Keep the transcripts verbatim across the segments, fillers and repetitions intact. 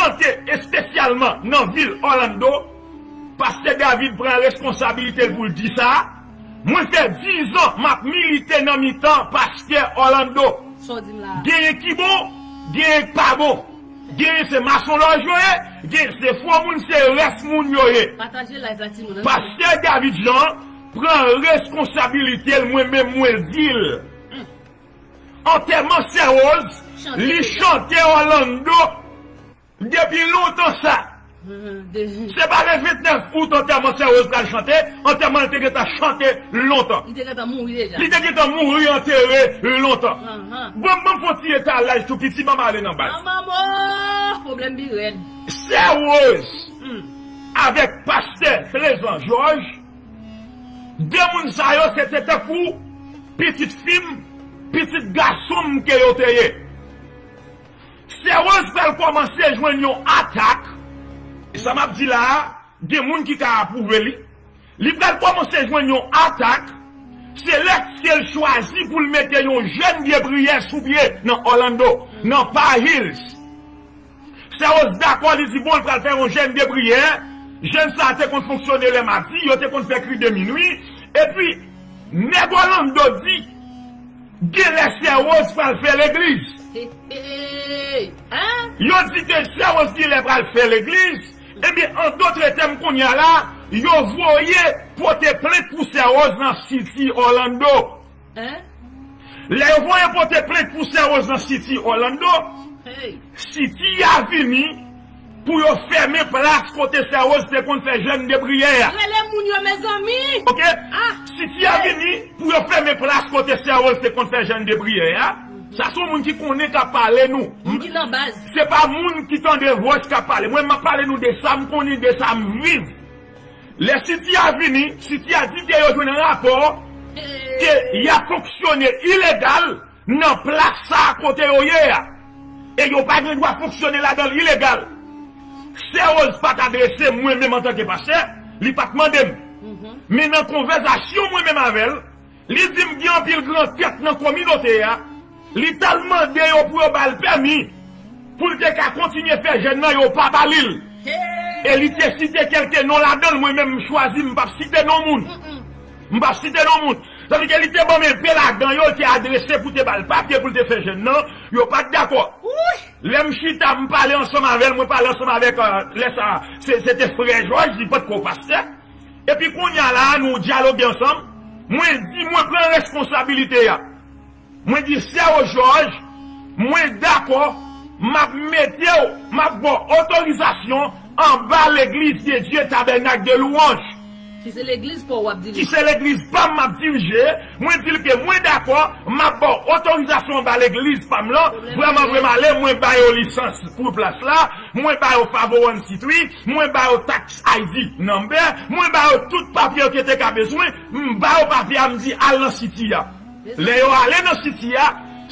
chante espesyalman nan vil Orlando, pastè David pran responsabilite l pou l di sa. Mwen fè diz an m ap milite nan mitan pastè Orlando. Sa w di m la a? Genyen ki bon, genyen ki pa bon. Genyen se masonlòj yo ye, genyen se fo moun, se rès moun yo ye. Pataje live la, timoun. Pastè David Jean pran responsabilite l, mwen menm mwen di l. Antèman Sè Rose, li chante Orlando depi lontan sa. Se pa le vennèf out antèman Sè Rose pral chante, antèman l te gentan chante lontan. Li te gentan mouri deja. Li te gentan mouri antere lontan. Bon, ban m fè yon ti etalaj tou piti, ban m ale nan baz. Manman mo, pwoblèm bi rèd. Sè Rose avèk pastè Trezan Jòj, de moun sa yo se te tankou pitit fi m, pitit gason m ke yo te ye. Sè Rose pral kòmanse jwenn yon atak. E sa m ap di la a, gen moun ki ka apwouve li. Li pral kòmanse jwenn yon atak. Se lèske l chwazi pou l mete yon jèn de priyè sou pye nan Orlando, nan Pine Hills. Sè Rose dakò, li di bon, l pral fè yon jèn de priyè. Jèn sa a te konn fonksyone lè madi, yo te konn fè kri de minwi. Epi, nèg Orlando di, genlè Sè Rose pral fè legliz. Yo di ke Sè Rose genlè pral fè legliz. Ebyen, an dòt tèm, kounye a la, yo voye pote plent pou Sè Rose nan City Orlando. Lè yo voye pote plent pou Sè Rose nan City Orlando, City a vini pou yo fèmen plas kote Sè Rose te konn fè jèn de priyè a. Rele moun yo, mezanmi! Oke? City a vini pou yo fèmen plas kote Sè Rose te konn fè jèn de priyè a. Sa se yon moun ki konnen k ap pale nou. Moun ki nan baz. Se pa moun ki tande voice k ap pale. Mwen, m ap pale nou de sa m konnen, de sa m viv. Lè City a vini, City a di ke yo jwenn rapò ke y ap fonksyone ilegal nan plas sa a kote yo ye a. E yo pa gen dwa fonksyone ladan l ilegal. Sè Rose pa t adrese mwen menm antanke pastè, li pa t mande m. Men nan konvèsasyon mwen menm avè l, li di m gen anpil gran tèt nan kominote a. Li t al mande yo pou yo ba l pèmi pou l te ka kontinye fè jèn nan, yo pa ba li l. E li te site kèlke non ladan l, mwen menm m chwazi m p ap site non moun. M p ap site non moun. Tandiske li te ban m enpe ladan yo, li te adrese pou te ba l papye pou l te fè jèn nan, yo pa t dakò. Lè m chita, m pale ansanm avè l, mwen pale ansanm avèk, euh, lè sa, se, se te frè Jòj, li potko pastè. Epi kounye a la, nou dyaloge ansanm, mwen di, mwen pran responsabilite a. Mwen di, Sè Jòj, mwen dakò, m ap mete w, m ap ba w otorizasyon anba Legliz de Dye Tabènak de Lwanj. Ki se legliz pa w w ap dirije. Ki se legliz pa m m ap dirije, mwen di l ke mwen dakò, m ap ba w otorizasyon anba legliz pa m lan, vrèman, vrèman ale, mwen ba yo lisans pou plas la, mwen ba yo five oh one C three, mwen ba yo tax I D number, mwen ba yo tout papye yo ki te ka bezwen, m ba yo papye a, m di al nan City a. Lè yo ale nan City a,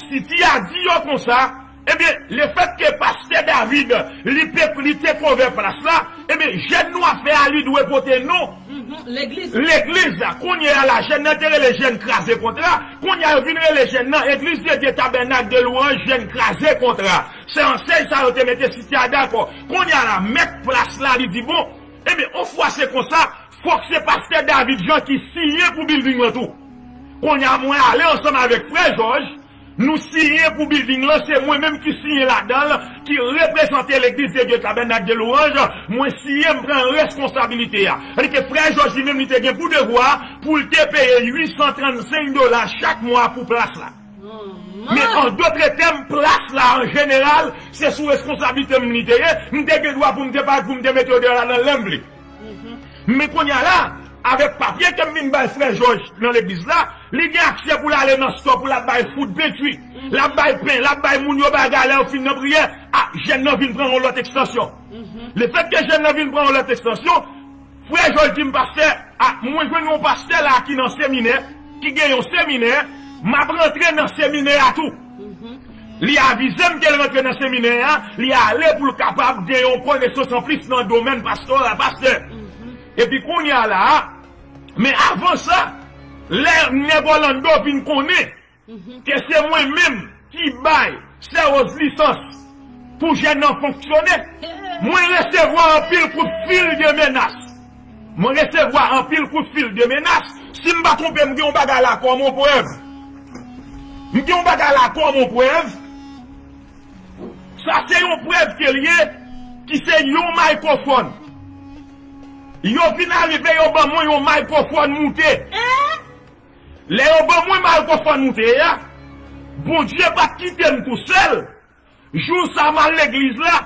City a di yo konsa, ebyen, lefètke pastè David, li pe, li te kovè plas la, ebyen, jèn nou ap fè a, li dwe pote non legliz la. Kounye a la, jèn nan te rele jèn kraze kontra, kounye a yo vin rele jèn nan Egliz de Dye Tabènak de Lwanj jèn kraze kontra. Se ansèy sa yo te mete, City a dakò. Kounye a la, mèt plas la, li di, bon, ebyen, on fwa se konsa, fòk se pastè David Jean ki siyen pou bilding lan tou. Kounye a, mwen ale ansanm avèk frè Jòj, nou siyen pou bilding lan, se mwen menm ki siyen ladan l, ki reprezante Legliz de Dye Tabènak de Lwanj, mwen siyen, m pran responsabilite a. Sètadi ke frè Jòj li menm, li te gen pou devwa pou l te peye uit san trannsenk dola chak mwa pou plas la. Men an dòt tèm, plas la, an jeneral, se sou responsablite m li te ye. M te gen dwa pou m te pa, pou m te mete yo deyò ladan l lè m vle. Men kounye a la, avèk papye ke m vin bay frè Jòj nan legliz la, li gen aksè pou l ale nan stò, pou l ap bay food pantry, l ap bay pen, l ap bay moun yo bagay lè yo fin nan priyè. A, jèn nan vin pran yon lòt ekstansyon. Lefètke jèn nan vin pran yon lòt ekstansyon, frè Jòj di m, pastè, a, mwen jwenn yon pastè la ki nan seminè, ki gen yon seminè, m ap rantre nan seminè a tou. Li avize m ke l rantre nan seminè a, li ale pou l kapab gen yon konesans anplis nan domèn pastoral, pastè. Epi kounye a la a, men avan sa, lè nèg Orlando vin konnen ke se mwen menm ki bay Sè Rose lisans pou jèn nan fonksyone. Mwen resevwa anpil kout fil de menas. Mwen resevwa anpil kout fil de menas. Si m pa twonpe, m gen yon bagay la kòm yon prèv. M gen yon bagay la kòm yon prèv. Sa se yon prèv ke l ye, ki se yon mikrofòn. Yo vin arive, yo ban mwen yon mikrofòn moute. Lè yo ban mwen mikrofòn moute a, Bondye pa t kite m tou sèl. Jou sa m al legliz la,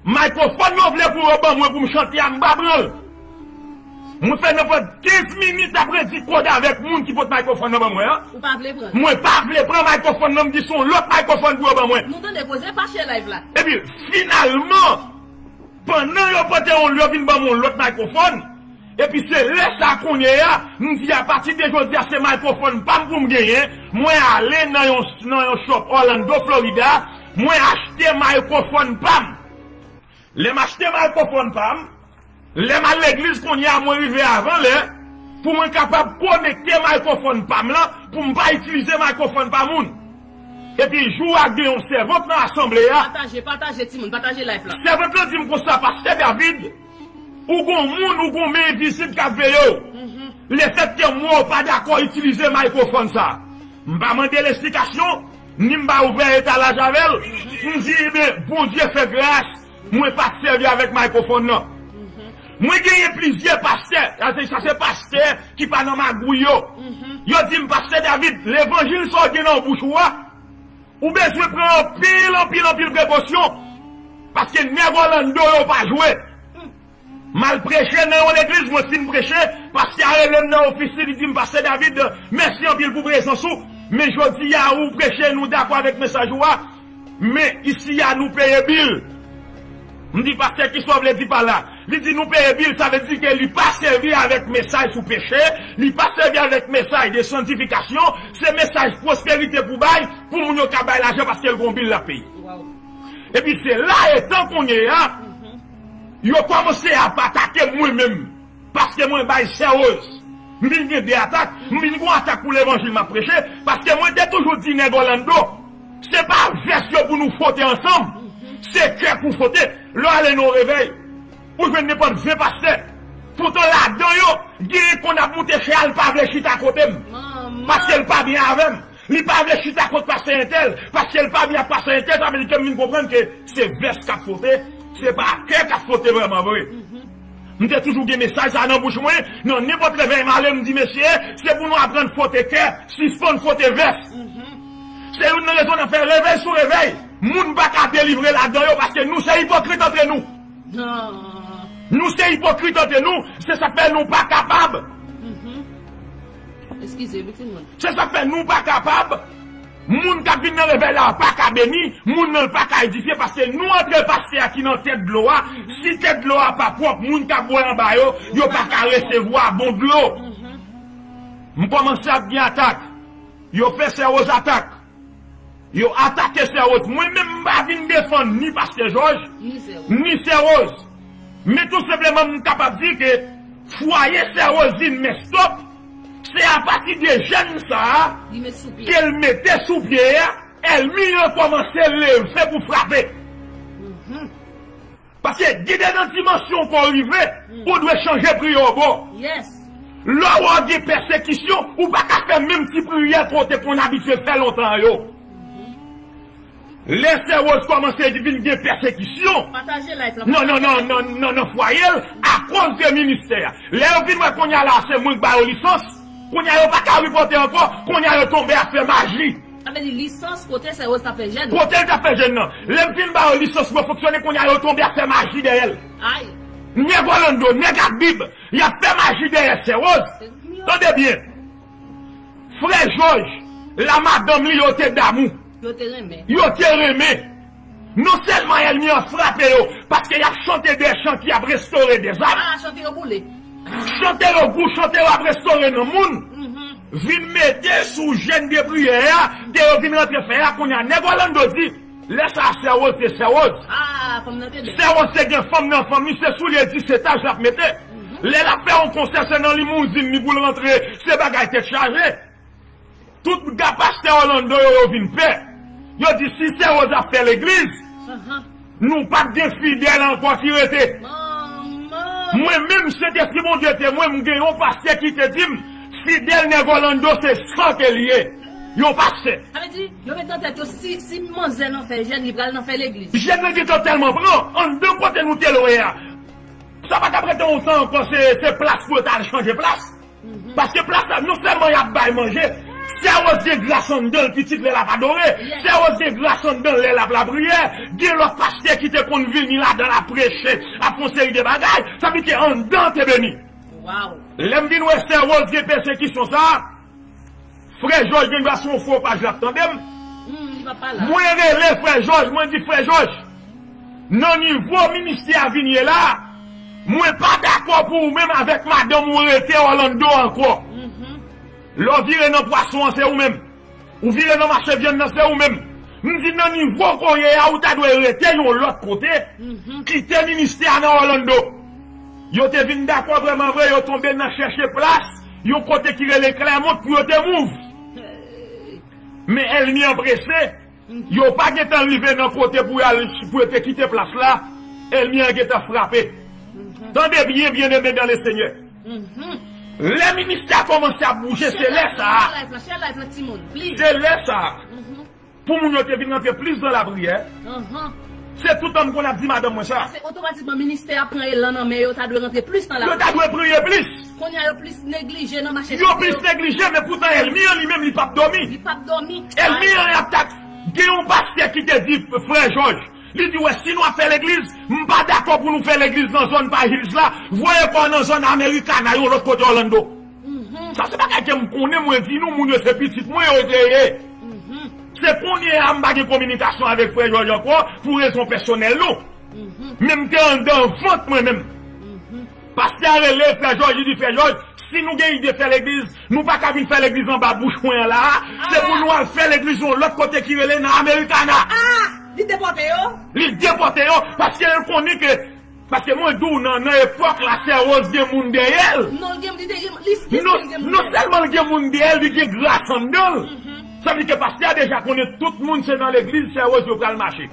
mikrofòn yo vle pou yo ban mwen pou m chante a, m pa pran l. Mwen fè nenpòt kenz minit ap redi kòd avèk moun ki pot mikrofòn nan ban mwen an. Ou pa vle pran? Mwen pa vle pran mikrofòn nan, m di se yon lòt mikrofòn pou yo ban mwen. Nou tande koze pa chè live la. Epi, finalman, pandan yo pote yon, yo vin ban mwen yon lòt mikrofòn, epi se lè sa kounye a, m di apati de jodi a se mikrofòn pa m pou m genyen, mwen ale nan yon, nan yon shop Orlando, Florida, mwen achte mikrofòn pa m. Lè m achte mikrofòn pa m, lè m al legliz kounye a, mwen rive avan lè, pou mwen kapab konekte mikrofòn pa m lan, pou m pa itilize mikrofòn pa moun. Epi jou a gen yon sèvant nan asanble a. Pataje, pataje timoun, pataje live la. Sèvant lan di m konsa, Pastè David, ou gon moun, ou gon men envizib k ap veye w. Lefètke m wè w pa dakò itilize mikrofòn sa. M pa mande l esplikasyon, ni m pa ouvè etalaj avè l. M di, ebyen, Bondye fè gras, mwen pa t sèvi avèk mikrofòn nan. Mwen genyen plizyè pastè, sa se, sa se pastè ki pa nan magouy yo. Yo di m, Pastè David, levanjil sa w gen nan bouch ou a, ou bezwen pran anpil, anpil, anpil prekosyon. Paske nèg Orlando yo pa jwe. M al preche nan yon legliz, mwen fin preche, pastè a rele m nan ofis li, li di m, Pastè David, mèsi anpil pou prezans ou, men jodi a ou preche, nou dakò avèk mesaj ou a, men isi a nou peye bil. M di, Pastè, kisa w vle di pa la? Li di, nou peye bil, sa vle di ke li pa sèvi avèk mesaj sou peche, li pa sèvi avèk mesaj de santifikasyon, se mesaj pwosperite pou bay, pou moun yo ka bay lajan paske l gon bil l ap peye. Epi se la etan kounye a, yo kòmanse ap atake m mwen menm. Paske mwen bay Sè Rose. M vin gen de atak. M vin gen yon atak pou levanjil m ap preche. Paske mwen te toujou di nèg Orlando, se pa vès yo pou nou fwote ansanm. Se kè pou fwote. Lè w ale nan yon revèy, ou jwenn nenpòt ven pastè. Poutan ladan yo, genyen konn ap moute chè a, l pa vle chita kote m. Paske l pa byen avè m. Li pa vle chita kot pastè entèl, paske l pa byen ak pastè entèl, sa vle di ke m vin konprann ke se vès k ap fwote, se pa kè k ap fwote vrèman vre. M te toujou gen mesaj sa nan bouch mwen, nan nenpòt revèy m ale, m di, mesye, se pou nou aprann fwote kè, sispann fwote vès. Se youn nan rezon n ap fè revèy sou revèy. Moun pa ka delivre ladan yo, paske nou se ipokrit antre nou. Nou se ipokrit antre nou, se sa k fè nou pa kapab. Eskize, pitit mwen. Se sa k fè nou pa kapab. Moun k ap vin nan revèy la pa ka beni, moun nan pa ka edifye, paske nou antre pastè a ki nan tèt dlo a. Si tèt dlo a pa pwòp, moun k ap bwè anba yo, yo pa ka resevwa bon dlo. M kòmanse ap gen atak. Yo fè Sè Rose atak. Yo atake Sè Rose. Mwen menm, m pa vin defann ni pastè Jòj, ni Sè Rose. Men tou senpleman, m kapab di ke fwaye Sè Rose vin mess up, se apati de jèn sa a ke l mete sou pye a, ènmi an kòmanse leve pou frape. Paske gen de nan dimansyon ke w rive, ou dwe chanje priye w bò. Lè w gen pèsekisyon, ou pa ka fè menm ti priyè ke w te konn abitye fè lontan yo. Lè Sè Rose kòmanse vin gen pèsekisyon, nan, nan, nan, nan, nan, nan fwaye l, akoz de ministè a. Lè yo vin wè kounye a la, se mwen k ba yo lisans, kounye a yo pa ka ripòte ankò, kounye a yo tonbe ap fè maji. Sa vle di lisans kote Sè Rose t ap fè jèn. Kote l t ap fè jèn nan. Lè m fin ba yo lisans mwen fonksyone, kounye a yo tonbe ap fè maji dèyè l. Ay. Nèg Orlando, nèg ak Bib, y ap fè maji dèyè Sè Rose. Tande byen. Frè Jòj, la madanm li yo te damou. Yo te renmen. Yo te renmen. Non sèlman ènmi an frape yo, paske y ap chante de chan ki ap restore de zam. Ah, chante yo boule. Chante yo gou, chante yo ap restore nan moun. Vin mete sou jèn de priyè a, ke yo vin rantre fè a, kounye a nèg Orlando di, lè sa a Sè Rose te Sè Rose. Ah, fanm nan te bèl. Sè Rose te gen fanm nan fanm li, se soulye disetaj l ap mete. Lè l ap fè yon konsè, se nan limouzin li pou l rantre, se bagay tèt chaje. Tout ga pastè Orlando yo, yo vin pè. Yo di si Sè Rose ap fè legliz, Nou p ap gen fidèl ankò ki rete. Manman! Mwen menm, Sentespri Bondye te mwen, m gen yon pastè ki te di m, fidèl nèg Orlando se san ke l ye. Yon pastè. Sa vle di, yo met nan tèt yo, si, si manzè nan fè jèn, li pral nan fè legliz. Jèn nan gentan tèlman pran, anndan kote nou te lwe a. Sa pa t ap rete lontan ankò, se, se plas pou yo t al chanje plas. Paske plas la, non sèlman y ap bay manje, Sè Rose gen gras anndan l, pitit, lè l ap adore. Sè Rose gen gras anndan l, lè l ap lapriyè. Gen lòt pastè ki te konn vini ladan l ap preche, ap fè yon seri de bagay. Sa vle di ke anndan te beni. Lè m vin wè Sè Rose gen pèsekisyon sa a, Frè Jòj gen dwa se yon fo paj l ap tande m. Mwen rele Frè Jòj, mwen di, Frè Jòj, nan nivo ministè a vin ye la, mwen pa dakò pou ou menm avèk madanm ou rete Orlando ankò. Lè w vire nan pwason an, se ou menm. Ou vire nan mache vyann nan, se ou menm. M di nan nivo ke w ye a, ou ta dwe rete yon lòt kote, kite ministè a nan Orlando. Yo te vin dakò vrèman vre, yo tonbe nan chèche plas, yon kote ki rele Clermont pou yo te move. Men ènmi an prese, yo pa gentan rive nan kote pou y al, pou yo te kite plas la, ènmi an gentan frape. Tande byen, byeneme dan le Senyè. Lè ministè a kòmanse ap bouje, se lè sa a. Se lè sa a. Pou moun yo te vin rantre plis nan lapriyè. Se tout tan m konn ap di madanm mwen sa. Paske otomatikman ministè a pran elan nan men yo, ta dwe rantre plis nan lapriyè. Yo ta dwe priye plis. Kounye a yo plis neglije nan mache. Yo plis neglije, men poutan ènmi an li menm li p ap dòmi. Li p ap dòmi. Ènmi an ap tak. Gen yon pastè ki te di Frè Jòj, li di, wè, si nou ap fè legliz, m pa dakò pou nou fè legliz nan zòn pa Hills la, voye kò w nan zòn Americana, yon lòt kote Orlando. Sa se bagay ke m konnen, mwen di nou, moun yo se pitit mwen yo te ye. Se kounye a m pa gen kominikasyon avèk Frè Jòj ankò pou rezon pèsonèl nou. Men m te anndan vant mwen menm. Pastè a rele Frè Jòj, li di, Frè Jòj, si nou gen ide fè legliz, nou pa ka vin fè legliz anba bouch mwen an la a. Se pou nou al fè legliz yon lòt kote ki rele nan Americana. Li depòte yo? Li depòte yo, paske l konnen ke Paske mwen di w nan, nan epòk la, Sè Rose gen moun dèyè l. Non, l gen, li te gen, li, li Non, gen moun non dèyè l. Sèlman l gen moun dèyè l, li gen gras anndan l. Sa vle di ke pastè a deja konnen tout moun se nan legliz Sè Rose yo pral mache.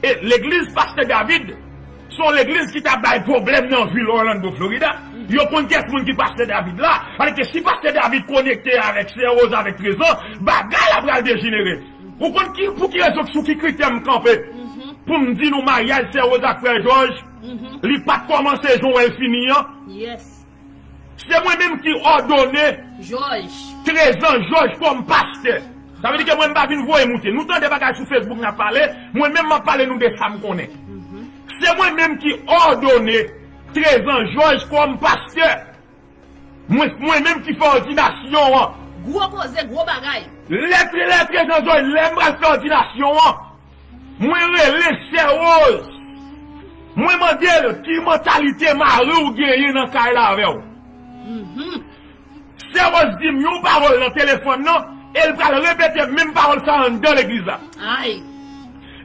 E legliz Pastè David, se yon legliz ki t ap bay pwoblèm nan vil Orlando, Florida. Yo konn kiyès moun ki Pastè David la. Paske si Pastè David konekte avèk Sè Rose, avèk Trezan, bagay la pral dejenere. Ou konn ki, pou ki rezon, sou ki kritè m kanpe? Pou m di nou maryaj Sè Rose ak Frè Jòj, li pa t kòmanse jan w wè l fini an. Se mwen menm ki òdone Trezan Jòj kòm pastè. Sa vle di ke mwen m pa vin voye moute. Nou tande bagay sou Facebook n ap pale, mwen menm m ap pale nou de sa m konnen. Se mwen menm ki òdone Trezan Jòj kòm pastè. Mwen, mwen menm ki fè òdinasyon an. Gwo koze, gwo bagay. Lè, lè Trezan Jòj, lè m pral fè òdinasyon an, mwen rele Sè Rose. Mwen mande l ki mantalite mari w genyen nan kay la avè w. Sè Rose di m yon pawòl nan telefòn nan, e l pral repete menm pawòl sa anndan legliz la.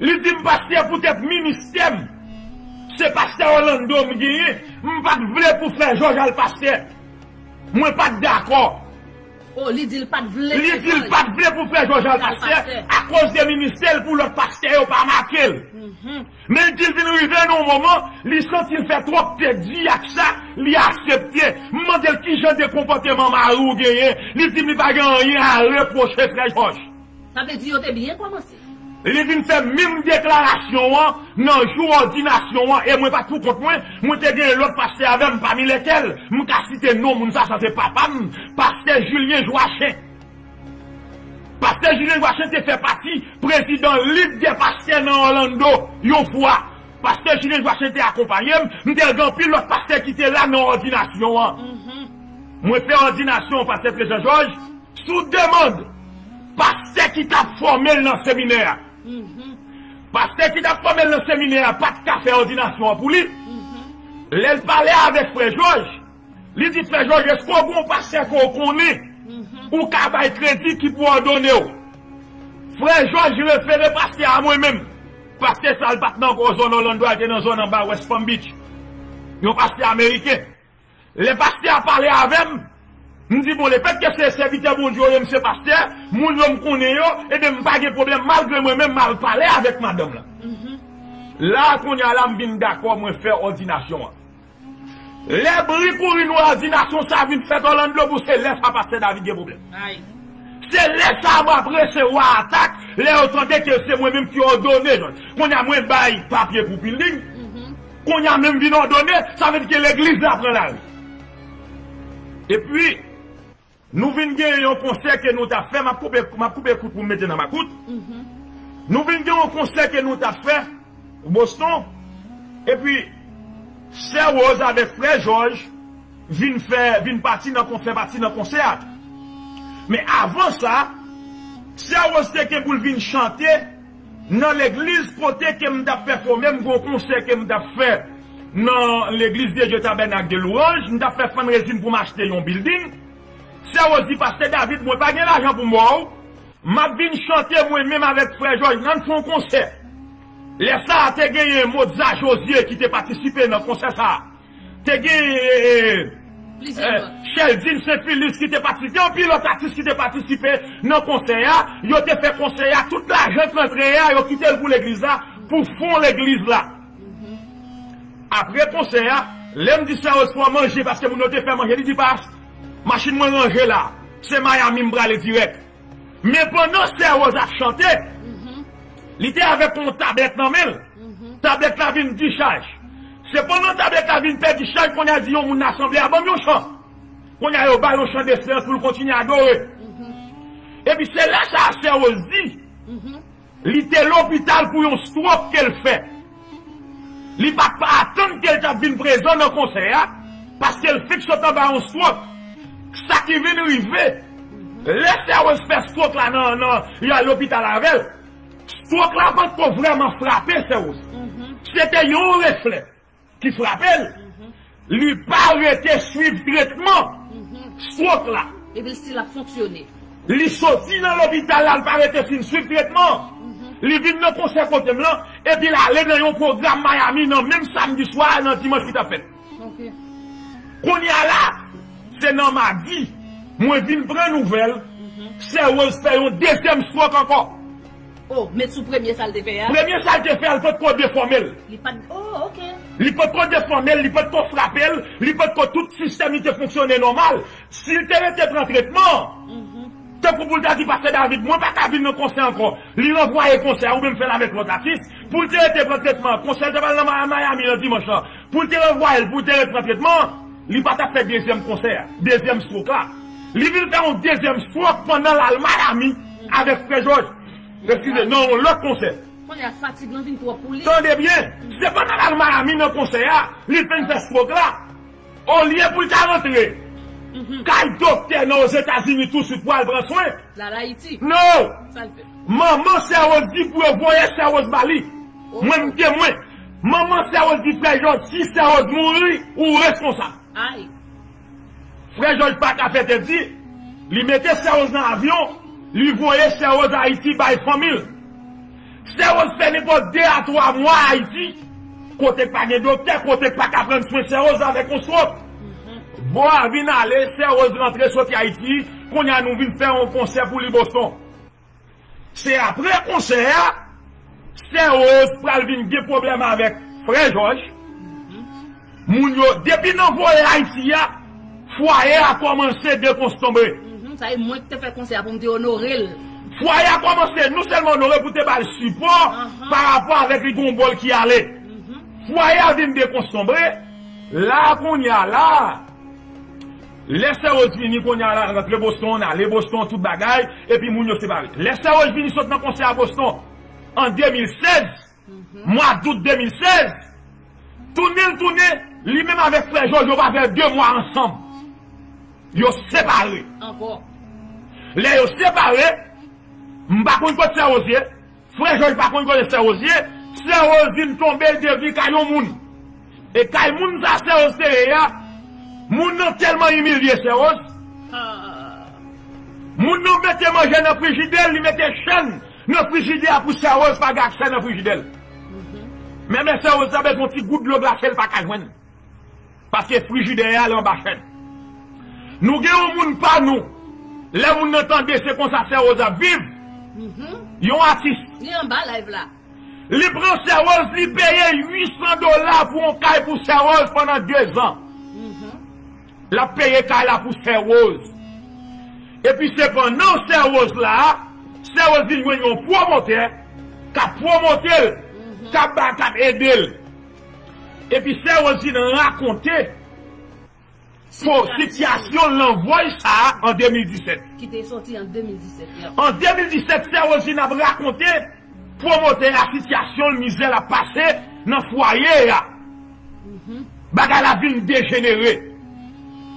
Li di m, pastè, poutèt ministè m, se pastè Orlando m genyen, m pa t vle pou Frè Jòj al pastè. Mwen pa t dakò. Oh, li di l pa t vle Li di l pa t vle pou Frè Jòj al pastè akoz de ministè l pou lòt pastè yo pa make l. Men l di l vin rive nan yon moman, li santi l fè twòp tèt di ak sa, li aksepte. M mande l ki jan de konpòteman mari w genyen, li di m li pa gen anyen a repwoche Frè Jòj. Sa vle di yo te byen kòmanse. Li vin fè menm deklarasyon an nan jou òdinasyon an, e mwen pa t pou kont mwen, mwen te gen lòt pastè avè m, pami lèkèl m ka site non moun sa, sa se papa m, pastè Julien Joachim. Pastè Julien Joachim te fè pati prezidan Lig dè Pastè nan Orlando yon fwa. Pastè Julien Joachim te akonpaye m, m te gen anpil lòt pastè ki te la nan òdinasyon an. Mwen fè òdinasyon pastè Trezan Jòj, sou demann pastè ki t ap fòme l nan seminè a. Pastè ki t ap fòme l nan seminè a pa t ka fè òdinasyon an pou li. Lè l pale avèk Frè Jòj, li di, Frè Jòj, èske w gen yon pastè ke w konnen ou ka bay kredi ki pou òdone w? Frè Jòj refere pastè a mwen menm. Pastè sa l pa t nan gwo zòn Orlando a, l te nan zòn anba West Palm Beach. Yon pastè ameriken. Lè pastè a pale avè m, m di, bon, lefètke se sèvitè Bondye yo ye, m se pastè, moun yo m konnen yo, ebyen m pa gen pwoblèm, malgre mwen menm m al pale avèk madanm lan. La kounye a la m vin dakò mwen fè òdinasyon an. Lè bri kouri nou òdinasyon sa vin fèt Orlando pou se lè sa pastè David gen pwoblèm. Se lè sa mwen ap resevwa atak, lè yo tande ke se mwen menm ki òdone. Kounye a mwen bay papye pou building. Kounye a menm vin òdone, sa vle di ke legliz la pran lari. Epi, nou vin gen yon konsè ke nou t ap fè, m ap koupe, m ap koupe kout pou m mete nan makout. Nou vin gen yon konsè ke nou t ap fè Boston. Epi, sè Rose avèk frè Jòj vin fè, vin pati nan kon-, fè pati nan konsè a tou. Men avan sa, sè Rose te gen pou l vin chante nan legliz kote ke m t ap pèfòme, m gen yon konsè ke m t ap fè nan legliz de Dye Tabènak de Louanj, m t ap fè fundraising pou m achte yon building. Sè Rose di, pastè David, mwen pa gen lajan pou m ba w. M ap vin chante mwen menm avèk frè Jòj, n ann fè yon konsè. Lè sa a, te genyen Mozart José ki te patisipe nan konsè sa a. Te genyen, eh, eh, Cheldine Saint Philus ki te patisipe. Te anpil lòt atis ki te patisipe nan konsè a. Yo te fè konsè a. Tout lajan k rantre a, yo kite l pou legliz la, pou fon legliz la. Apre konsè a, lè m di sè Rose fò manje, paske moun yo te fè manje, li di, pas, machin mwen ranje la. Se Miami m prale dirèk. Men pandan sè Rose ap chante, li te avèk yon tablèt nan men l. Tablèt la vin dichaj. Se pandan tablèt la vin pèdi chaj, kounye a di yon moun nan asanble a, ban m yon chan. Kounye a yo ba l yon chan desperans pou l kontinye adore. Epi se lè sa a sè Rose di, li te lopital pou yon stroke ke l fè. Li pa t atann ke l t ap vin prezan nan konsè a, paske l fenk sot anba yon stroke. Sa ki vin rive, lè sè Rose fè stroke la nan, nan, yo al lopital avè l, stroke la pa t ko vrèman frape sè Rose. Se te yon reflè ki frape l. Li pa rete swiv tretman stroke la. Epi l still ap fonksyone. Li soti nan lopital la, l pa rete fin swiv tretman. Li vin nan konsè kote m lan, epi l ale nan yon pwogram Miami nan menm samdi swa a, nan dimanch ki t ap fèt. Kounye a la, se nan madi, mwen vin pran nouvèl, sè Rose fè yon dezyèm stroke ankò. Oh, met sou premye sa l te fè a. Premye sa l te fè a, li potko defòme l. Li pa t, oh, ok. Li potko defòme l, li potko frape l, li potko tout sistèm li te fonksyone nòmal. Si l te rete pran tretman, tankou pou l ta di, pastè David, mwen pa ka vin nan konsè ankò. Li ranvwaye konsè a oubyen m fè l avèk lòt atis. Pou l te rete pran tretman, konsè l te pral nan Ma-, Miami nan dimanch lan. Pou l te ranvwaye l, pou l te rete pran tretman, li pa t ap fè dezyèm konsè a, dezyèm stroke la. Li vin fè yon dezyèm stroke pandan l al Miami avèk frè Jòj. Eskize, nan yon lòt konsè. Kounye a fatig lan vin twòp pou li. Tande byen, se pandan l al Miami nan konsè a, li fin fè stroke la. Olye pou l ta rantre kay doktè nan Ozetazini touswit pou al pran swen. L al Ayiti. Non. Sa l fè? Manman sè Rose di pou yo voye sè Rose ba li. Oh. Mwen m temwen. Manman sè Rose di frè Jòj, si sè Rose mouri, ou responsab. Ay. Frè Jòj pa ka fè tèt di, li mete sè Rose nan avyon, li voye sè Rose Ayiti bay fanmi l. Sè Rose fè nenpòt de a twa mwa Ayiti, kote k pa gen doktè, kote k pa ka pran swen sè Rose avèk yon stroke. Bò a vin ale, sè Rose rantre soti Ayiti, kounye a nou vin fè yon konsè pou li Boston. Se apre konsè a, sè Rose pral vin gen pwoblèm avèk frè Jòj. Moun yo, depi nan voye Ayiti a, fwaye a kòmanse dekonstanbre. Mhm, sa e mwen ki te fè konsè a pou m te onore l. Fwaye a kòmanse non sèlman onore pou te ba l sipò pa rapò avèk li gon bò l ki ale. Fwaye a vin dekonstanbre. La kounye a la, lè sè Rose vini kounye a la, rantre Boston, ale Boston, tout bagay, epi moun yo separe. Lè sè Rose vini sot nan konsè a Boston, an de mil sèz, mwa dout de mil sèz, tounen l tounen, li menm avèk frè Jòj yo pa fè de mwa ansanm. Yo separe. Ankò. Lè yo separe, m pa konn kot sè Rose ye, frè Jòj pa konn kote sè Rose ye, sè Rose vin tonbe, l te vin kay yon moun. E kay moun sa sè Rose te ye a, moun nan tèlman imilye sè Rose. Moun nan mete manje nan frijidè l, li mete chèn nan frijidè a pou sè Rose pa gen aksè nan frijidè l. Men, men sè Rose sa bezwen yon ti gout dlo glase l pa ka jwenn. Paske frijidè a l anba chèn. Nou gen yon moun pa nou. Lè moun nan tande se konsa sè Rose ap viv. Yon atis. Li anba live la. Li pran Sè Rose, li peye uit san dola pou yon kay pou Sè Rose pandan de zan. L ap peye kay la pou Sè Rose. Epi sepandan Sè Rose la, Sè Rose vin jwenn yon pwomotè k ap pwomote l, k ap ba, k ap ede l. Epi Sè Rose vin rakonte po sitiyasyon l nan vòy sa a an de mil disèt. Ki te soti an de mil disèt, yeah. An de mil disèt, Sè Rose vin ap rakonte pwomotè a sitiyasyon l, mizè l ap pase nan fwaye a. Bagay la vin dejenere.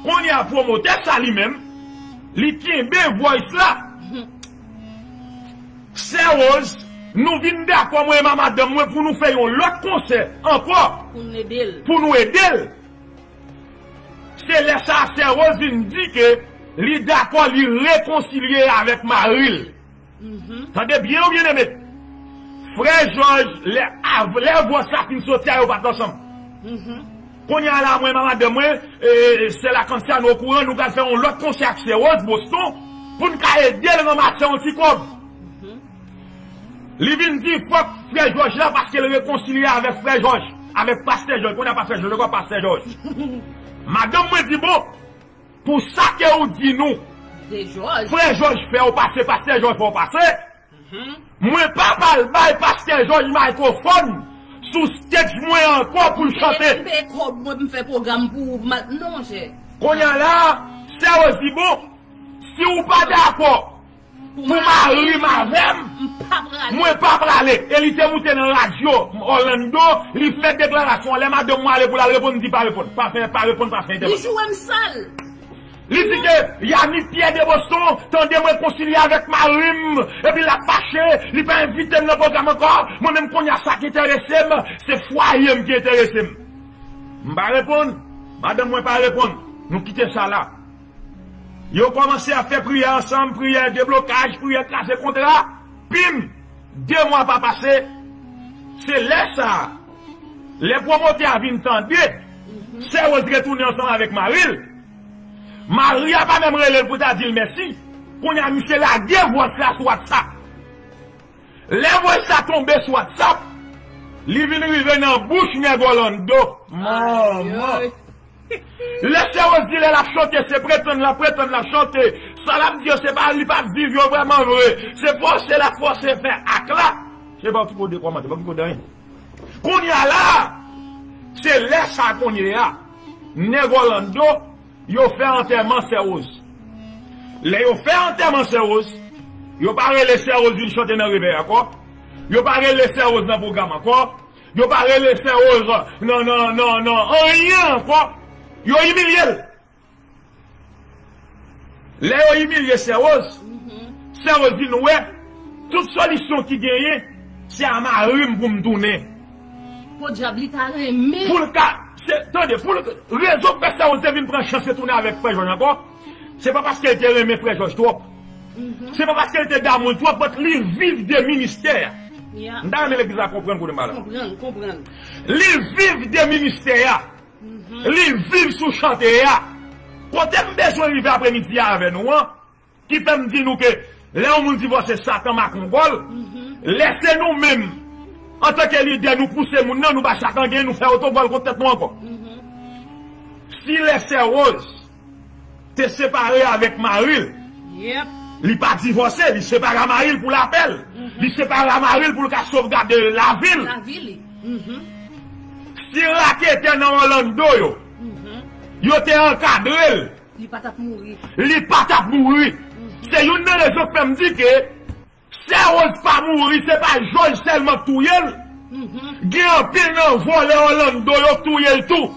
Kounye a pwomotè sa li menm, li kenbe vòy sa. Sè Rose, nou vin dakò, mwen e madanm mwen, pou nou fè yon lòt konsè ankò. Pou nou ede l. Pou nou ede l. Se lè sa a Sè Rose vin di ke li dakò, li rekonsilye avèk mari l. Tande byen, ou byeneme. Frè Jòj, lè, av- lè vòs la fin soti a, yo pa t ansanm. Kounye a la, mwen, madanm mwen, e, sè Lakantia, nou okouran, nou pral fè yon lòt konsè ak Sè Rose, Boston, pou n ka ede l ranmase yon ti kòb. Li vin di fòk frè Jòj la, paske l rekonsilye avèk frè Jòj, avèk pastè Jòj. Kounye a pa frè Jòj ankò, pastè Jòj. Madanm mwen di, bon, pou sa ke ou di nou, frè Jòj fè w pase, pastè Jòj fè w pase, mwen pa pral bay pastè Jòj mikrofòn sou stage mwen ankò pou l chante. M peye kòb mwen, m fè pwogram pou ou, non, monchè. Kounye a la, Sè Rose di, bon, si ou pa dakò pou mari m avè m, mwen pa prale. E li te moute nan radyo Orlando, li fè deklarasyon. Lè madanm mwen ale pou l al reponn, m di pa reponn. Pa fè, pa reponn, pa fè entèvansyon. Li joure m sal. Li di ke Yanick Pierre de Boston tande mwen konsilye avèk mari m, epi l ap fache, li pa envite m nan pwogram ankò. Mwen menm kounye a sa ki enterese m, se fwaye m ki enterese m. M pa reponn, madanm mwen pa reponn. Nou kite sa la. Yo kòmanse ap fè priyè ansanm, priyè deblokaj, priyè kraze kontra. Pim! De mwa pa pase, se lè sa a, lè pwomotè a vin tande Sè Rose retounen ansanm avèk mari l, mari a pa menm rele l pou ta di l mèsi. Kounye a, misye lage vòs la sou WhatsApp. Lè vòs la tonbe sou WhatsApp, li vin rive nan bouch nèg Orlando. Manman! Lè Sè Rose di lè l ap chante, se pretann l ap pretann l ap chante. Sa l ap di yo, se pa, li pa viv yo vrèman vre. Se fòse l ap fòse fè ak la. Se pa w ki pou de kòmantè, pa w ki pou de anyen. Kounye a la, se lè sa kounye a, nèg Orlando, yo fè antèman Sè Rose. Lè yo fè antèman Sè Rose, yo pa rele Sè Rose vin chante nan revèy ankò. Yo pa rele Sè Rose nan pwogram ankò. Yo pa rele Sè Rose nan, nan, nan, nan anyen ankò. Yo imilye l. Lè yo imilye Sè Rose, Sè Rose di nou wè, tout solisyon ki genyen, se a mari m pou m tounen. Podyab, li ta renmen. Pou l ka, se, tande, pou l, rezon k fè Sè Rose te vin pran chans retounen avèk frè Jòj ankò, se pa paske l te renmen frè Jòj twòp. Se pa paske l te damou l twòp, but li viv de ministè. M ta renmen legliz la konprann kote m pral la. Konprann, konprann. Li viv de ministè a. Li viv sou chante a. Kote m bezwen rive apremidi a avè nou an, ki fè m di nou ke lè yon moun divòse, Satan makongòl, lè se nou menm, antanke lidè, nou pouse moun nan, nou ba Satan gen, nou fè otogòl kont tèt nou ankò. Si lè Sè Rose te separe avèk mari l, li pa divòse, li separe a mari l pou lapè l. Li separe a mari l pou l ka sovgade lavi l. Si raketè nan Orlando yo, yo te ankadre l, li pa t ap mouri. Li pa t ap mouri. Se youn nan rezon k fè m di ke Sè Rose pa mouri, se pa Jòj sèlman k touye l. Gen anpil nan vòlè Orlando yo k touye l tou.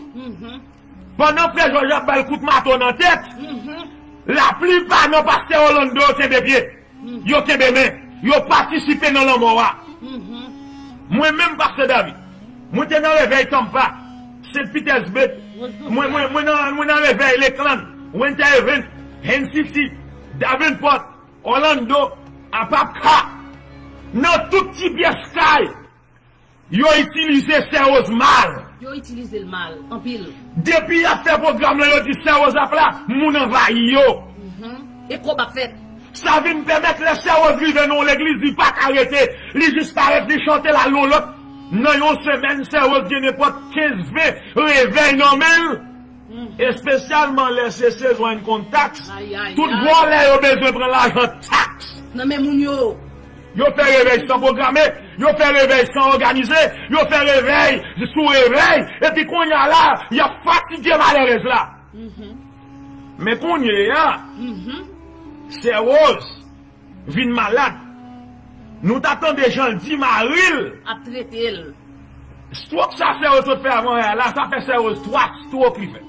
Pandan frè Jòj ap ba l kout mato nan tèt, laplipa nan pastè Orlando yo kenbe pye. Yo kenbe men. Yo patisipe nan lanmò a. Mwen menm, pastè David, mwen te nan revèy Tampa, Saint Petersburg, mwen, mwen, mwen nan, mwen nan revèy Lakeland, Winter Haven, Haines City, Davenport, Orlando, Apopka, nan tout ti pyès kay, yo itilize Sè Rose mal. Yo itilize l mal, anpil. Depi y ap fè pwogram lan, yo di Sè Rose ap la, moun anvayi yo. E kòb ap fèt. Sa vin pèmèt lè Sè Woz rive nan yon legliz, li pa ka rete. Li jis parèt, li chante l al nan lòt. Nan yon semèn, Sè Woz gen nenpòt kenz ven revèy nan men l. Espesyalman lè se sezon income tax. Tout vòlè yo bezwen pran lajan taks. Nan men moun yo. Yo fè revèy san pwograme, yo fè revèy san òganize, yo fè revèy sou revèy, epi kounye a la, y ap fatige malèrèz la. Men kounye a, Sè Woz vin malad. Nou ta tande jan l di mari l. Ap trete l. Stroke sa Sè Woz sot fè avan yè a la, sa fè Sè Woz twa stroke li fè.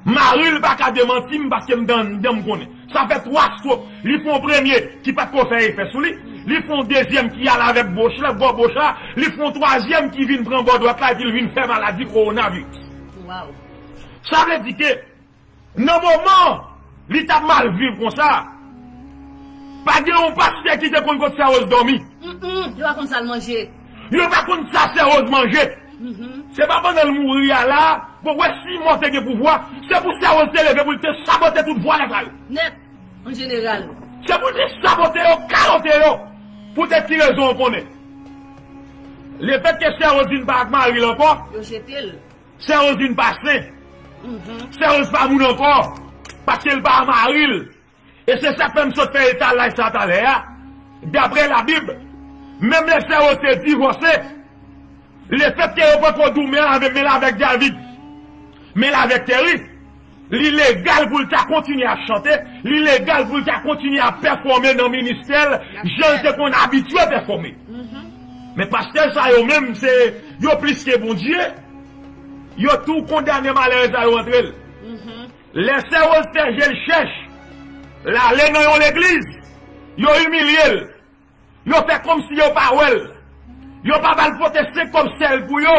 Mari l pa ka demanti m paske m dan dan m konnen. Sa fè twa stroke. Li fè yon premye ki pa t ko fè efè sou li. Li fè yon dezyèm ki al avèk boch la, bò boch la. Li fè yon twazyèm ki vin pran bò dwat la epi l vin fè maladi kowonaviris. Sa vle di ke nan moman li t ap mal viv konsa, pa gen yon pastè ki te konn kot Sè Woz dòmi. Yo pa konn sa l manje. Yo pa konn sa Sè Woz manje. Se pa pandan l mouri a la, bon, wè si mò te gen pouvwa, se pou Sè Woz te leve pou l te sabote tout vòlè sa yo. Nèt, an jeneral. Se pou l te sabote yo, kalote yo. Poutèt ki rezon w konnen? Lefètke Sè Woz vin pa ak mari l ankò, yo jete l. Sè Woz vin pa sen. Sè Woz pa moun ankò. Paske l pa mari l. E se sa k fè m sot fè etalaj sa talè a. Daprè Labib, menm lè Sè Woz te divòse, lefètke yo poko doumen avè men l avèk David, men l avèk Terry, li legal pou l ta kontinye ap chante, li legal pou l ta kontinye ap pèfòme nan ministè l, jan l te konn abitye pèfòme. Men pastè sa yo menm, se yo plis ke Bondye. Yo tou kondane malere sa yo antre l. Lè Sè Woz fè je l chèch, l ale nan yon legliz, yo imilye l. Yo fè kòmsi yo pa wè l. Yo pa ba l pote senk kòb sèl pou yo.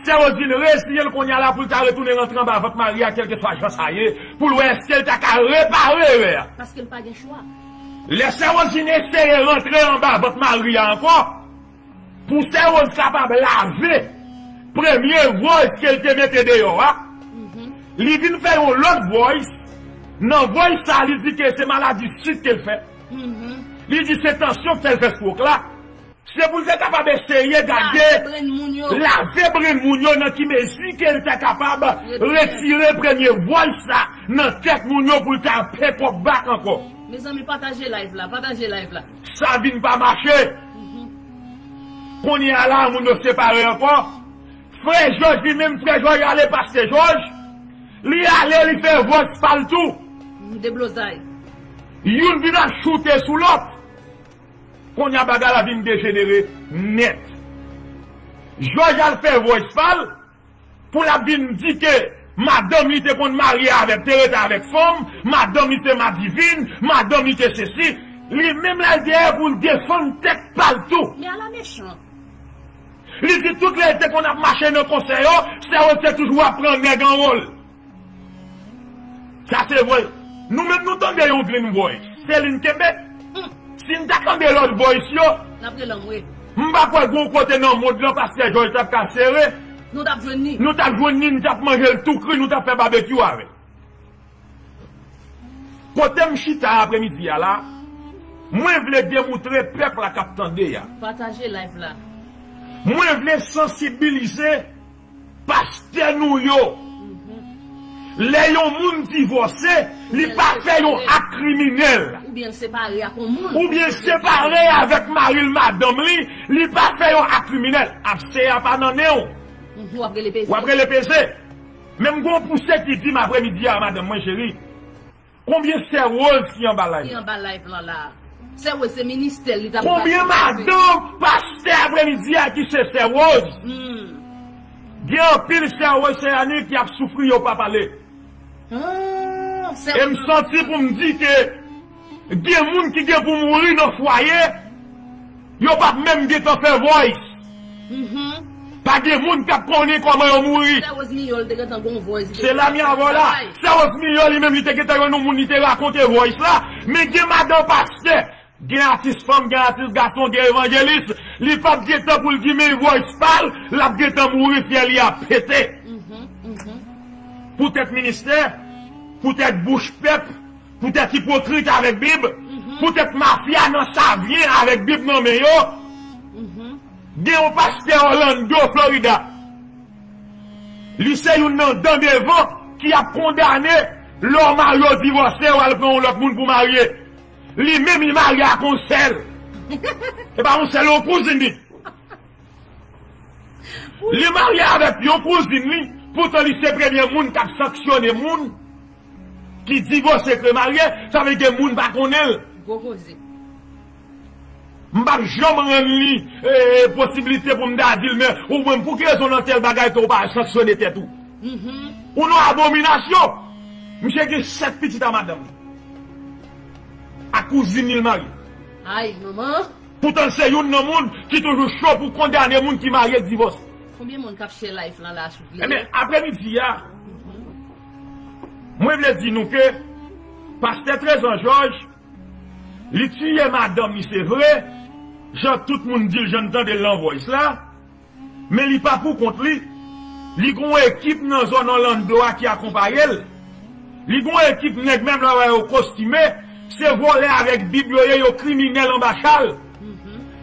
Sè Woz vin reziyen l kounye a la pou l ta retounen rantre anba vant mari a, kèlkeswa jan sa ye, pou l wè èske l ta ka repare erè a. Paske l pa gen chwa. Lè Sè Woz vin eseye rantre anba vant mari a ankò, pou Sè Woz kapab lave premye voice ke l te mete deyò a, li vin fè yon lòt voice. Nan voice sa, li di ke se maladi sik ke l fè. Li di se tansyon k fè l fè stroke la. Se pou l te kapab eseye gade, lave brenn moun yo nan ki mezi ke l ta kapab retire premye voice sa nan tèt moun yo pou l ta pekòp back ankò. Mezanmi, pataje live la, pataje live la. Sa vin pa mache. Kounye a la, moun yo separe ankò. Frè Jòj, li menm, Frè Jòj ale, Pastè Jòj, li ale, li fè voice pa l tou. Deblozay. Youn vin ap choute sou lòt. Kounye a, bagay la vin dejenere nèt. Jòj al fè voice pa l, pou l ap vin di ke madanm li te konn marye avèk, te rete avèk fanm, madanm li se madivin, madanm li te sesi, li menm l al dèyè pou l defann tèt pa l tou. Men ala mechan. Li di tout lè l te konn ap mache nan konsè yo, Sè Woz te toujou ap pran nèg an wòl. Sa se vre. Nou menm nou tande yon green voice. Se li n kenbe. Si n ta tande lòt voice yo, m pa kwè gon kote nan mond lan Pastè Jòj t ap ka sere. Nou t ap jwenn ni. Nou t ap jwenn ni, n t ap manje l tou kri, nou t ap fè babekyou avè l. Kote m chita apremidi a la, mwen vle demoutre pèp la k ap tande a. Pataje live la. Mwen vle sansibilize pastè nou yo. Lè yon moun divòse, li pa fè yon ak kriminèl. Oubyen l separe ak yon moun. Oubyen l separe avèk mari l, madanm li, li pa fè yon ak kriminèl. Ap seye a pa nan nen w. W ap rele peze. W ap rele peze. Men m gon pouse ki di m apremidi a, madanm mwen cheri. Konbyen Sè Woz ki anba live? Ki anba live lan la. Sè Woz se ministè l li t ap. Konbyen madanm pastè apremidi a ki se Sè Woz? Gen anpil Sè Woz, Sè Annie ki ap soufri, yo pa pale. E m santi pou m di ke gen moun ki gen pou mouri nan fwaye, yo p ap menm gentan fè voice. Pa gen moun k ap konnen kòman yo mouri. Sè Woz Miyò, li te gentan gon voice. Se la mi avò la. Sè Woz Miyò, li menm, li te gentan jwenn yon moun, li te rakonte voice la. Men gen madanm pastè, gen atis fanm, gen atis gason, gen evanjelis, li p ap gentan pou l di men voice pa l, l ap gentan mouri, fyèl li ap pete. Poutèt ministè, poutèt bouch pèp, poutèt ipokrit avèk Bib, poutèt mafya nan Savyen avèk Bib nan men yo. Gen yon pastè Orlando, Florida. Li se youn nan dan devan ki ap kondane lè w marye w divòse, w al pran yon lòt moun pou marye. Li menm li marye ak yon sè l. E pa yon sè l, yon kouzin li. Li marye avèk yon kouzin li, poutan li se premye moun k ap sanksyone moun ki divòse k remarye, sa vle di ke moun pa konnen l. Gwo koze. M p ap janm rann li e, posiblite pou m ta di l, men ou menm, pou ki rezon nan tèl bagay ke w pa sanksyone tèt ou? Ou nan abominasyon. Misye gen sèt pitit a madanm li. Ak kouzin li l marye. Ay, manman. Poutan se youn nan moun ki toujou cho pou kondane moun ki marye k divòse. Konbyen moun k ap share live lan la, souple? Ebyen, apremidi a, mwen vle di nou ke pastè Trezan Jòj, li tiye madanm li, se vre, jan tout moun di l, jan n tande l nan voice la, men li pa pou kont li. Li gen yon ekip nan zòn Orlando a ki akonpaye l. Li gen yon ekip nèg menm lè w wè yo kostime, se vòlè avèk Bib yo ye, yo kriminèl anba chal.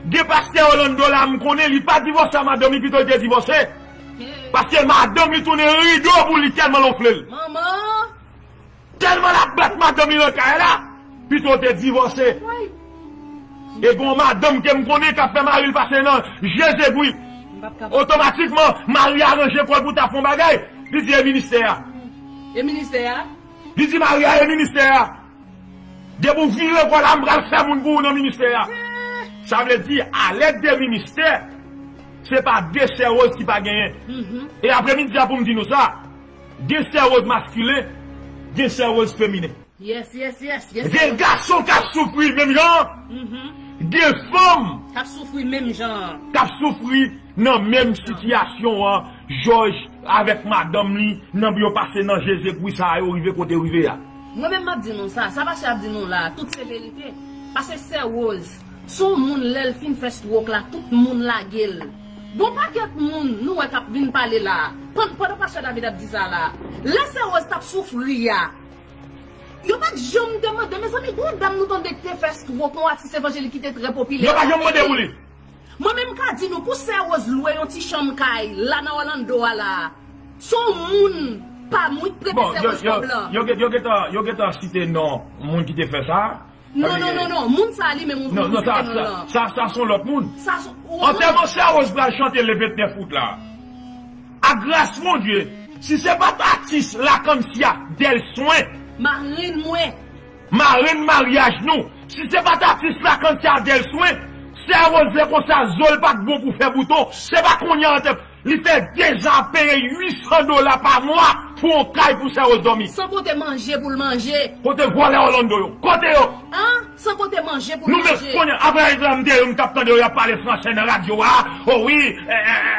Gen pastè Orlando la, m konnen li pa divòse a madanm li, pito li te divòse. Paske madanm li tounen rido pou li tèlman l onfle l. Manman! Tèlman l ap bat madanm li nan kay la, pito te divòse. E gen yon madanm ke m konnen k ap fè mari l pase nan je zegwi. Otomatikman, mari a ranje kò l pou ta fè yon bagay. Li di, "E ministè a." E ministè a? Li di mari a, "E ministè a. Depi w vire kò la, m pral fè moun pou ou nan ministè a." Sa vle di, a lèd de ministè, se pa de sè Rose ki pa genyen. E apremidi a pou m di nou sa, gen sè Rose maskilen, gen sè Rose feminen. Yes, yes, yes, yes. Gen gason k ap soufri menm jan. Gen fanm k ap soufri menm jan. K ap soufri nan menm sitiyasyon an, Jòj avèk madanm li, nan yo pase nan je zegwi sa a, yo rive kote yo rive a. Mwen menm m ap di nou sa, sa pastè ap di nou la, tout se verite. Pase sè Rose, se yon moun lè l fin fè stroke la, tout moun lage l. Gon pakèt moun nou wè k ap vin pale la. Pandan pastè David ap di sa la, lè sè Rose t ap soufri a, yo pa t janm te mande, mezanmi, gon dam nou tande ki te fè stroke, yon atis evanjelik ki te trè popilè. Yo pa janm mande pou li. Mwen menm ka di nou, pou sè Rose lwe yon ti chanm kay la nan Orlando a la, se yon moun pa m wi k prete sè Rose kòb lan. Yo gentan, yo gentan site non moun ki te fè sa. Non, non, non, non, moun sa li menm ou site non l lan. Sa, sa se yon lòt moun. Antèman sè Rose pral chante le vennèf out la. A gras Bondye, si se pa t atis Lakansya Dèlswen, marenn mwen, marenn maryaj nou, si se pa t atis Lakansya Dèlswen, sè Rose lè konsa zo l pa t bon pou fè bouton, se pa kounye a antèman. Li fè dezan ap peye uit san dola pa mwa pou yon kay pou sè Rose dòmi. San konte manje pou l manje. Kote vòlè Orlando yo? Kote yo? An? San konte manje pou l manje. Nou menm kounye a, apre egzanp, m te yo, m t ap tande yo, y ap pale fransè nan radyo a. Oh oui,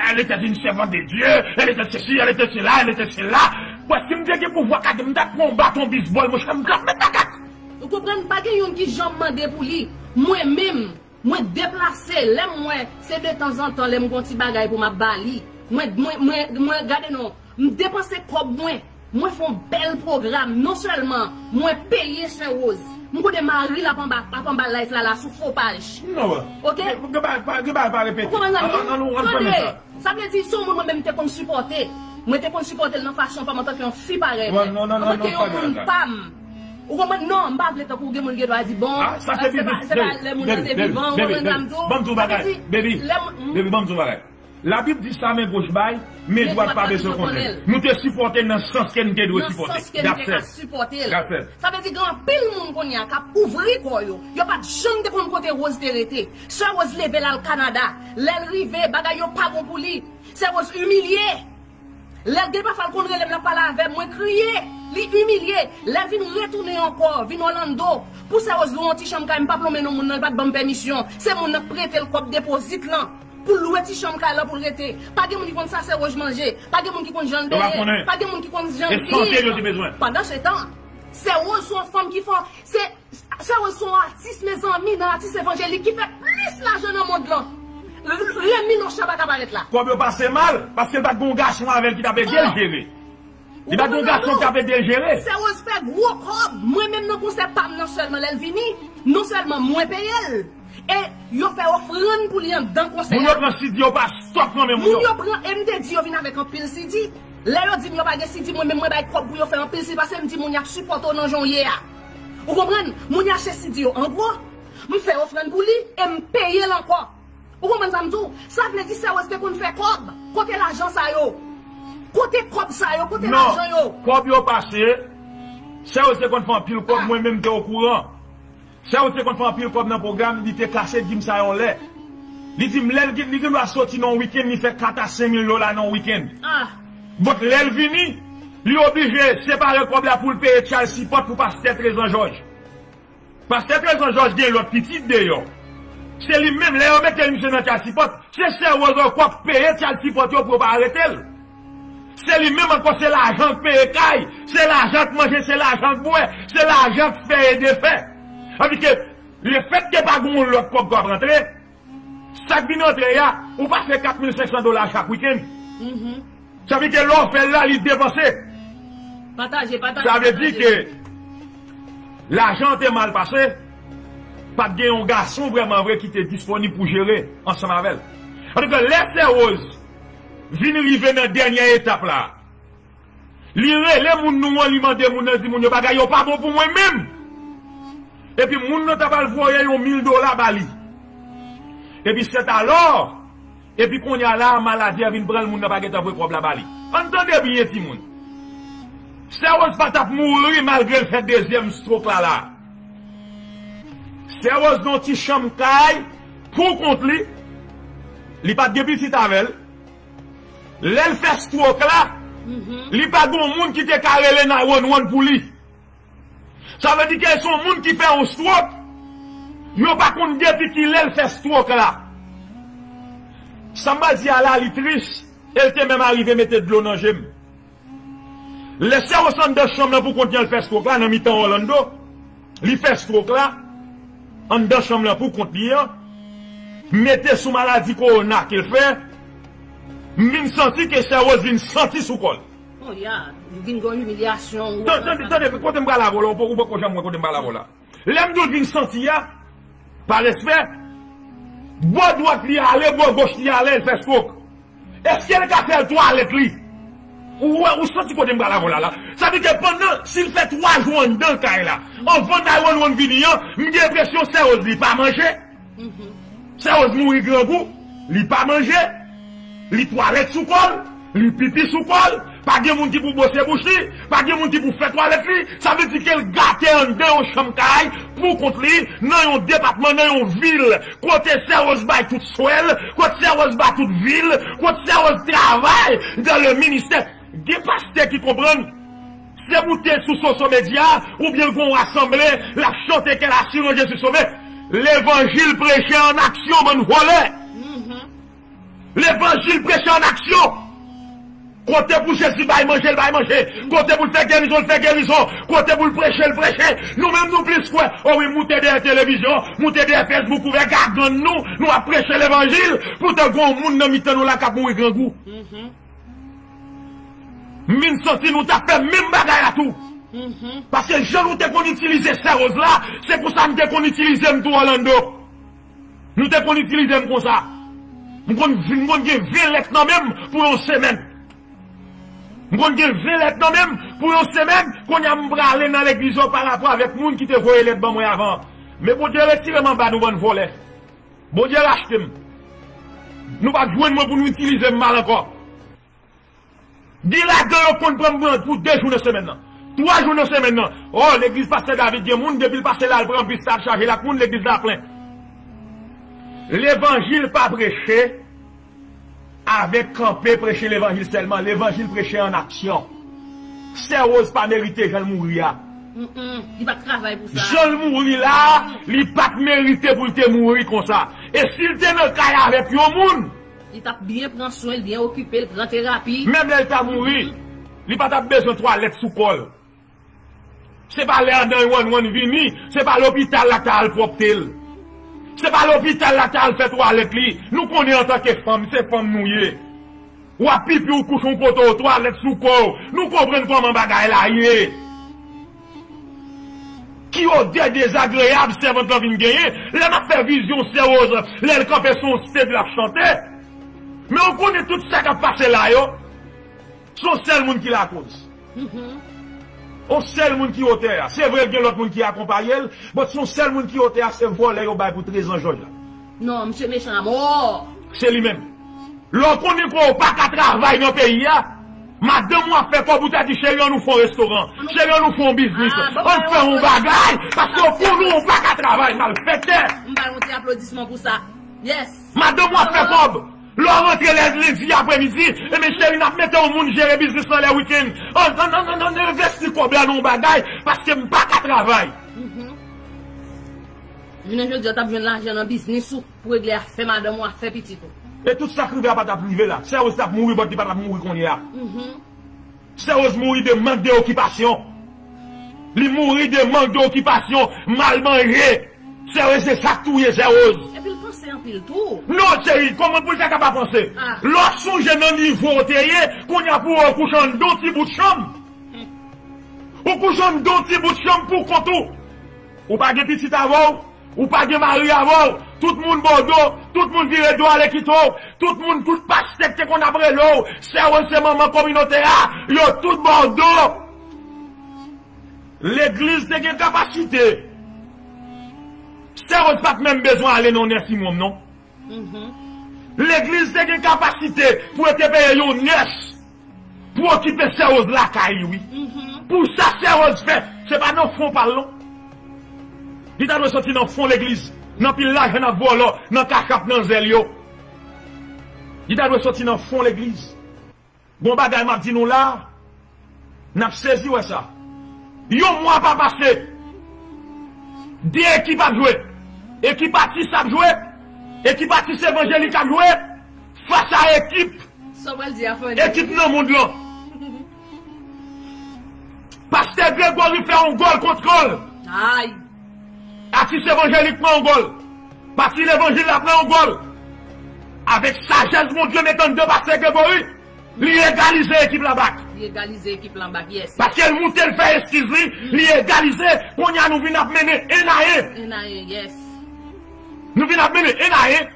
elle était une servante de Dieu, elle était ceci, elle était cela, elle était cela. Bon, si m te gen pouvwa, gade, m t ap pran yon baton bisbòl, monchè, m t ap met makak. Ou konprann, pa gen youn ki janm mande pou li. Mwen menm, mwen deplase, lè m wè, se detanzantan, lè m gon ti bagay pou m ap ba li. Mwen, mwen, mwen, mwen, gade non, m depanse kòb mwen, mwen fè yon bèl pwogram. Non sèlman mwen peye sè Rose, m konnen mari l ap anba, ap anba live la, la sou fo paj. Non, oke? Gen bagay pa, gen bagay pa repete. Ou konprann sa m di? Ann, ann, ann, ann fèmen sa. Sa vle di, se yon moun mwen menm te konn sipòte. Mwen te konn sipòte l nan fason pa m antanke yon fi parèy mwen. Antanke yon moun pa m. Ou konprann? Non, m pa vle tankou gen moun gen dwa di, bon, se pa, se pa lè moun nan te vivan, ou konprann sa m di w? Baby, baby, ban m di w bagay. Labib di sa men goch bay, men dwat pa bezwen konnen l. Nou te sipòte l nan sans ke n te dwe sipòte. Nan sans ke n te ka sipòte l. Sa vle di gen anpil moun kounye a k ap ouvri kò yo. Yo pa t janm te konn kote Rose te rete. Sè Rose leve l al Kanada. Lè l rive, bagay yo pa bon pou li. Sè Rose imilye. Lè l gen pafwa l konn rele m, l ap pale avè m, mwen kriye. Li imilye. Lè l vin retounen ankò, vin Orlando, pou sè Rose lwe yon ti chanm kay, m pa plonmen non moun nan, li pa t ban m pèmisyon. Se moun nan k prete l kòb depozit lan pou l lwe ti chanm kay lan pou l rete. Pa gen moun ki konn sa sè Rose manje. Pa gen moun ki konn jan l benyen. Pa gen moun ki konn jan l viv. Pandansetan, sè Rose se yon fanm ki fò, se Sè Rose se yon atis, mezanmi, nan atis evanjelik ki fè plis lajan nan mond lan. Remi Locha pa ka parèt la. Kòb yo pase mal, paske l pa t gen yon gason avè l ki t ap ede l jere. Li pa t yon gason k ap ede l jere. Sè Woz fè gwo kòb. Mwen menm nan konsè pa m nan sèlman lè l vini, non sèlman mwen peye l, e yo fè ofrann pou li anndan konsè a. Moun yo pran sidi yo pa stòk nan men moun yo. Moun yo pran, e m te di yo vin avèk anpil sidi. Lè yo di m yo pa gen sidi, mwen menm mwen bay kòb pou yo fè anpil sidi, paske m di moun y ap sipòte w nan jan w ye a. Ou konprann? Moun yo achte sidi yo an gwo, m fè ofrann pou li, e m peye l ankò. Ou konprann sa m di w? Sa vle di Sè Woz te konn fè kòb. Kote lajan sa yo? Kote kòb sa yo? Kote lajan yo? Non, kòb yo pase. Sè Woz te konn fè anpil kòb, mwen menm te okouran. Sè Woz te konn fè anpil kòb nan pwogram, li te kache di m sa yon lè. Li di m lè l gen, li gen dwa soti nan yon wikenn, li fè kat a senk mil dola nan yon wikenn. But lè l vini, li oblije separe kòb la pou l peye child support pou pastè Trezan Jòj. Pastè Trezan Jòj gen lòt pitit deyò. Se li menm, lè yo mete misye nan child support, se Sè Woz ankò k peye child support yo pou yo pa arete l. Se li menm ankò, se lajan k peye kay, se lajan k manje, se lajan k bwè, se lajan k fè e defè. Anvi ke, lefètke pa gen yon lòt kòb k ap rantre, sa k vin rantre a, ou pa fè kat mil senk san dola chak wikenn. Sa vle di ke lè w fè l la, li depanse. Pataje, pataje, pataje. Sa vle di ke lajan an te mal pase, pa t gen yon gason vrèman vre ki te disponib pou jere ansanm avè l. Antouka, lè Sè Woz vin rive nan dènye etap la, li rele moun nou an, li mande moun nan, di moun yo bagay yo pa bon pou mwen menm. Epi moun nan ta pral voye yon mil dola ba li. Epi sètalò, epi kounye a la, maladi a vin pran l, moun nan pa gentan voye kòb la ba li. Ann tande byen, timoun. Sè Woz pa t ap mouri malgre l fè dezyèm stroke la la. Sè Woz nan yon ti chanm kay pou kont li. Li pa t gen pitit avè l. Lè l fè stroke la, li pa gen yon moun ki te ka rele nine one one pou li. Sa vle di ke se yon moun ki fè yon stroke, yo pa konn depi kilè l fè stroke la. Sa m pral di a la, li tris, e l te menm arive mete dlo nan je m. Lè Sè Woz anndan chanm nan pou kont li an, l fè stroke la nan mitan Orlando, li fè stroke la anndan chanm nan pou kont li an, mete sou maladi kowona ke l fè, m vin santi ke Sè Woz vin santi sou kò l. Oh ya, li vin gen yon imilyasyon. Tan-, tande, tande, kote m pral avè w la, ou poko janm wè kote m pral avè w la. Lè m di w l vin santi a, pa respè, bò dwat li ale, bò goch li ale, l fè stroke. Èske l ka fè twalèt li? Ou wè, ou santi kote m pral avè w la, la. Sa vle di ke pandan, si l fè twa jou anndan kay la, anvan nine one one vini an, m gen enpresyon Sè Woz li pa manje. Sè Woz mouri grangou, li pa manje, li twalèt sou kò l, li pipi sou kò l, pa gen moun ki pou bwose bouch li, pa gen moun ki pou fè twalèt li, sa vle di ke l gate anndan yon chanm kay pou kont li, nan yon depatman, nan yon vil, kote Sè Woz bay tout swè l, kote Sè Woz bay tout vi l, kote Sè Woz travay dans le ministère. Gen pastè ki konprann, se moute sou social media, oubyen l gon rasanble, l ap chante kè la si non Jezi sove. Levanjil preche an aksyon, bann vòlè. Levanjil preche an aksyon. Kote pou Jezi bay manje, l bay manje. Kote pou l fè gerizon, l fè gerizon. Kote pou l preche, l preche. Nou menm nou plis kwè. O wi, moute dèyè televizyon, moute dèyè Facebook, ouvè gagann nou, nou ap preche levanjil. Poutan gon moun nan mitan nou la k ap mouri grangou. M vin santi nou ta fè menm bagay la tou. Paske jan nou te konn itilize Sè Woz la, se konsa m te konn itilize m tou Orlando. Nou te konn itilize m konsa. M konn, m konn gen ven lèt nan men m pou yon semèn. M konn gen ven lèt nan men m pou yon semèn, kounye a m prale nan legliz yo pa rapò avèk moun ki te voye lèt ban mwen avan. Men Bondye retire m anba nou bann vòlè. Bondye rachte m. Nou p ap jwenn mwen pou nou itilize m mal ankò. Gen ladan yo konn pran m pou de jou nan semèn nan. Twa jou nan semèn nan. O, legliz pastè David gen moun, depi l pase la, l pran bis la, l chaje l ak moun, legliz la plen. Levanjil pa preche avèk kanpe preche levanjil sèlman. Levanjil preche an aksyon. Sè Woz pa merite jan l mouri a. Mm-mm, li pa t travay pou sa. Jan l mouri la, li pa t merite pou l te mouri konsa. E si l te nan kay avèk yon moun, li t ap byen pran swen l, byen okipe l, pran terapi. Menm lè l ta mouri, li pa t ap bezwen twalèt sou kò l. Se pa lè nine one one vini, se pa lopital la ta al pwòpte l. Se pa lopital la ta al fè twalèt li. Nou konnen antanke fanm, se fanm nou ye. W ap pipi, ou kouche yon kote, w twalèt sou kò w. Nou konprann kòman bagay la ye. Ki odè dezagreyab sèvant lan vin genyen lè n ap fè vizyon Sè Woz, lè l kanpe sou yon stage l ap chante. Men ou konnen tout sa k ap pase la yo, se yon sèl moun ki lakoz. Yon sèl moun ki otè a. Se vre, gen lòt moun ki akonpaye l, but se yon sèl moun ki otè a, se vòlè yo bay pou trezan Jòj la. Non, misye mechan amò. Se li menm. Lè w konnen ke w pa ka travay nan peyi a, madanm ou ap fè kòb, ou ta di, cheri, ann nou fè yon restoran, cheri, ann nou fè yon biznis, ann fè yon bagay, paske w konnen w pa ka travay, malfektè. M ba yon ti aplodisman pou sa. Yes. Madanm ou ap fè kòb. Lè w rantre lè lendi apremidi, ebyen cheri, n ap mete yon moun jere biznis lan lè wikenn. Ann, ann, ann, ann, ann envesti kòb la nan yon bagay, paske m pa ka travay. Jounen jodi a, w t ap jwenn lajan nan biznis ou pou regle afè madanm ou, afè pitit ou. E tout sa k rive a pa t ap rive la. Sè Woz t ap mouri, but li pa t ap mouri kounye a. Sè Woz mouri de mank de okipasyon. Li mouri de mank de okipasyon, mal manje. Sè Woz se sa k touye Sè Woz. Epi l panse anpil tou. Non, cheri, kòman pou l ta ka pa panse? Lè w sonje nan nivo w te ye, kounye a pou w kouche anndan yon ti bout chanm. Ou kouche anndan yon ti bout chanm pou kont ou. Ou pa gen pitit avè w, ou pa gen mari avè w, tout moun ba w do, tout moun vire do ale kite w, tout moun, tout pastè k te konn ap rele w, Sè Woz se manman kominote a, yo tout ba w do. Legliz te gen kapasite. Sè Woz pa t menm bezwen ale nan yon nursing home, non. Legliz te gen kapasite pou yo te peye yon nurse pou okipe Sè Woz lakay li, wi. Pou sa Sè Woz fè, se pa nan fon pa l, non. Li ta dwe soti nan fon legliz, nan pil lajan n ap vòlò nan kachap, nan zèl yo. Li ta dwe soti nan fon legliz. Gon bagay m ap di nou la, n ap sezi wè sa. Yon mwa pa pase, de ekip ap jwe. Ekip atis ap jwe. Ekip atis evanjelik ap jwe fas a ekip, Sa w pral di a, Fanny? Ekip nan mond lan. Pastè Gregory fè yon gòl kont Kòl. Ay! Atis evanjelik pran yon gòl. Pati levanjil la pran yon gòl. Avèk sajès Bondye met anndan pastè Gregory, li egalize ekip la bak. Li egalize ekip la bak, yes. Paske l moute, l fè eskiz li, li egalize. Kounye a nou vin ap mennen en a en. En a en, yes. Nou vin ap mennen en a en.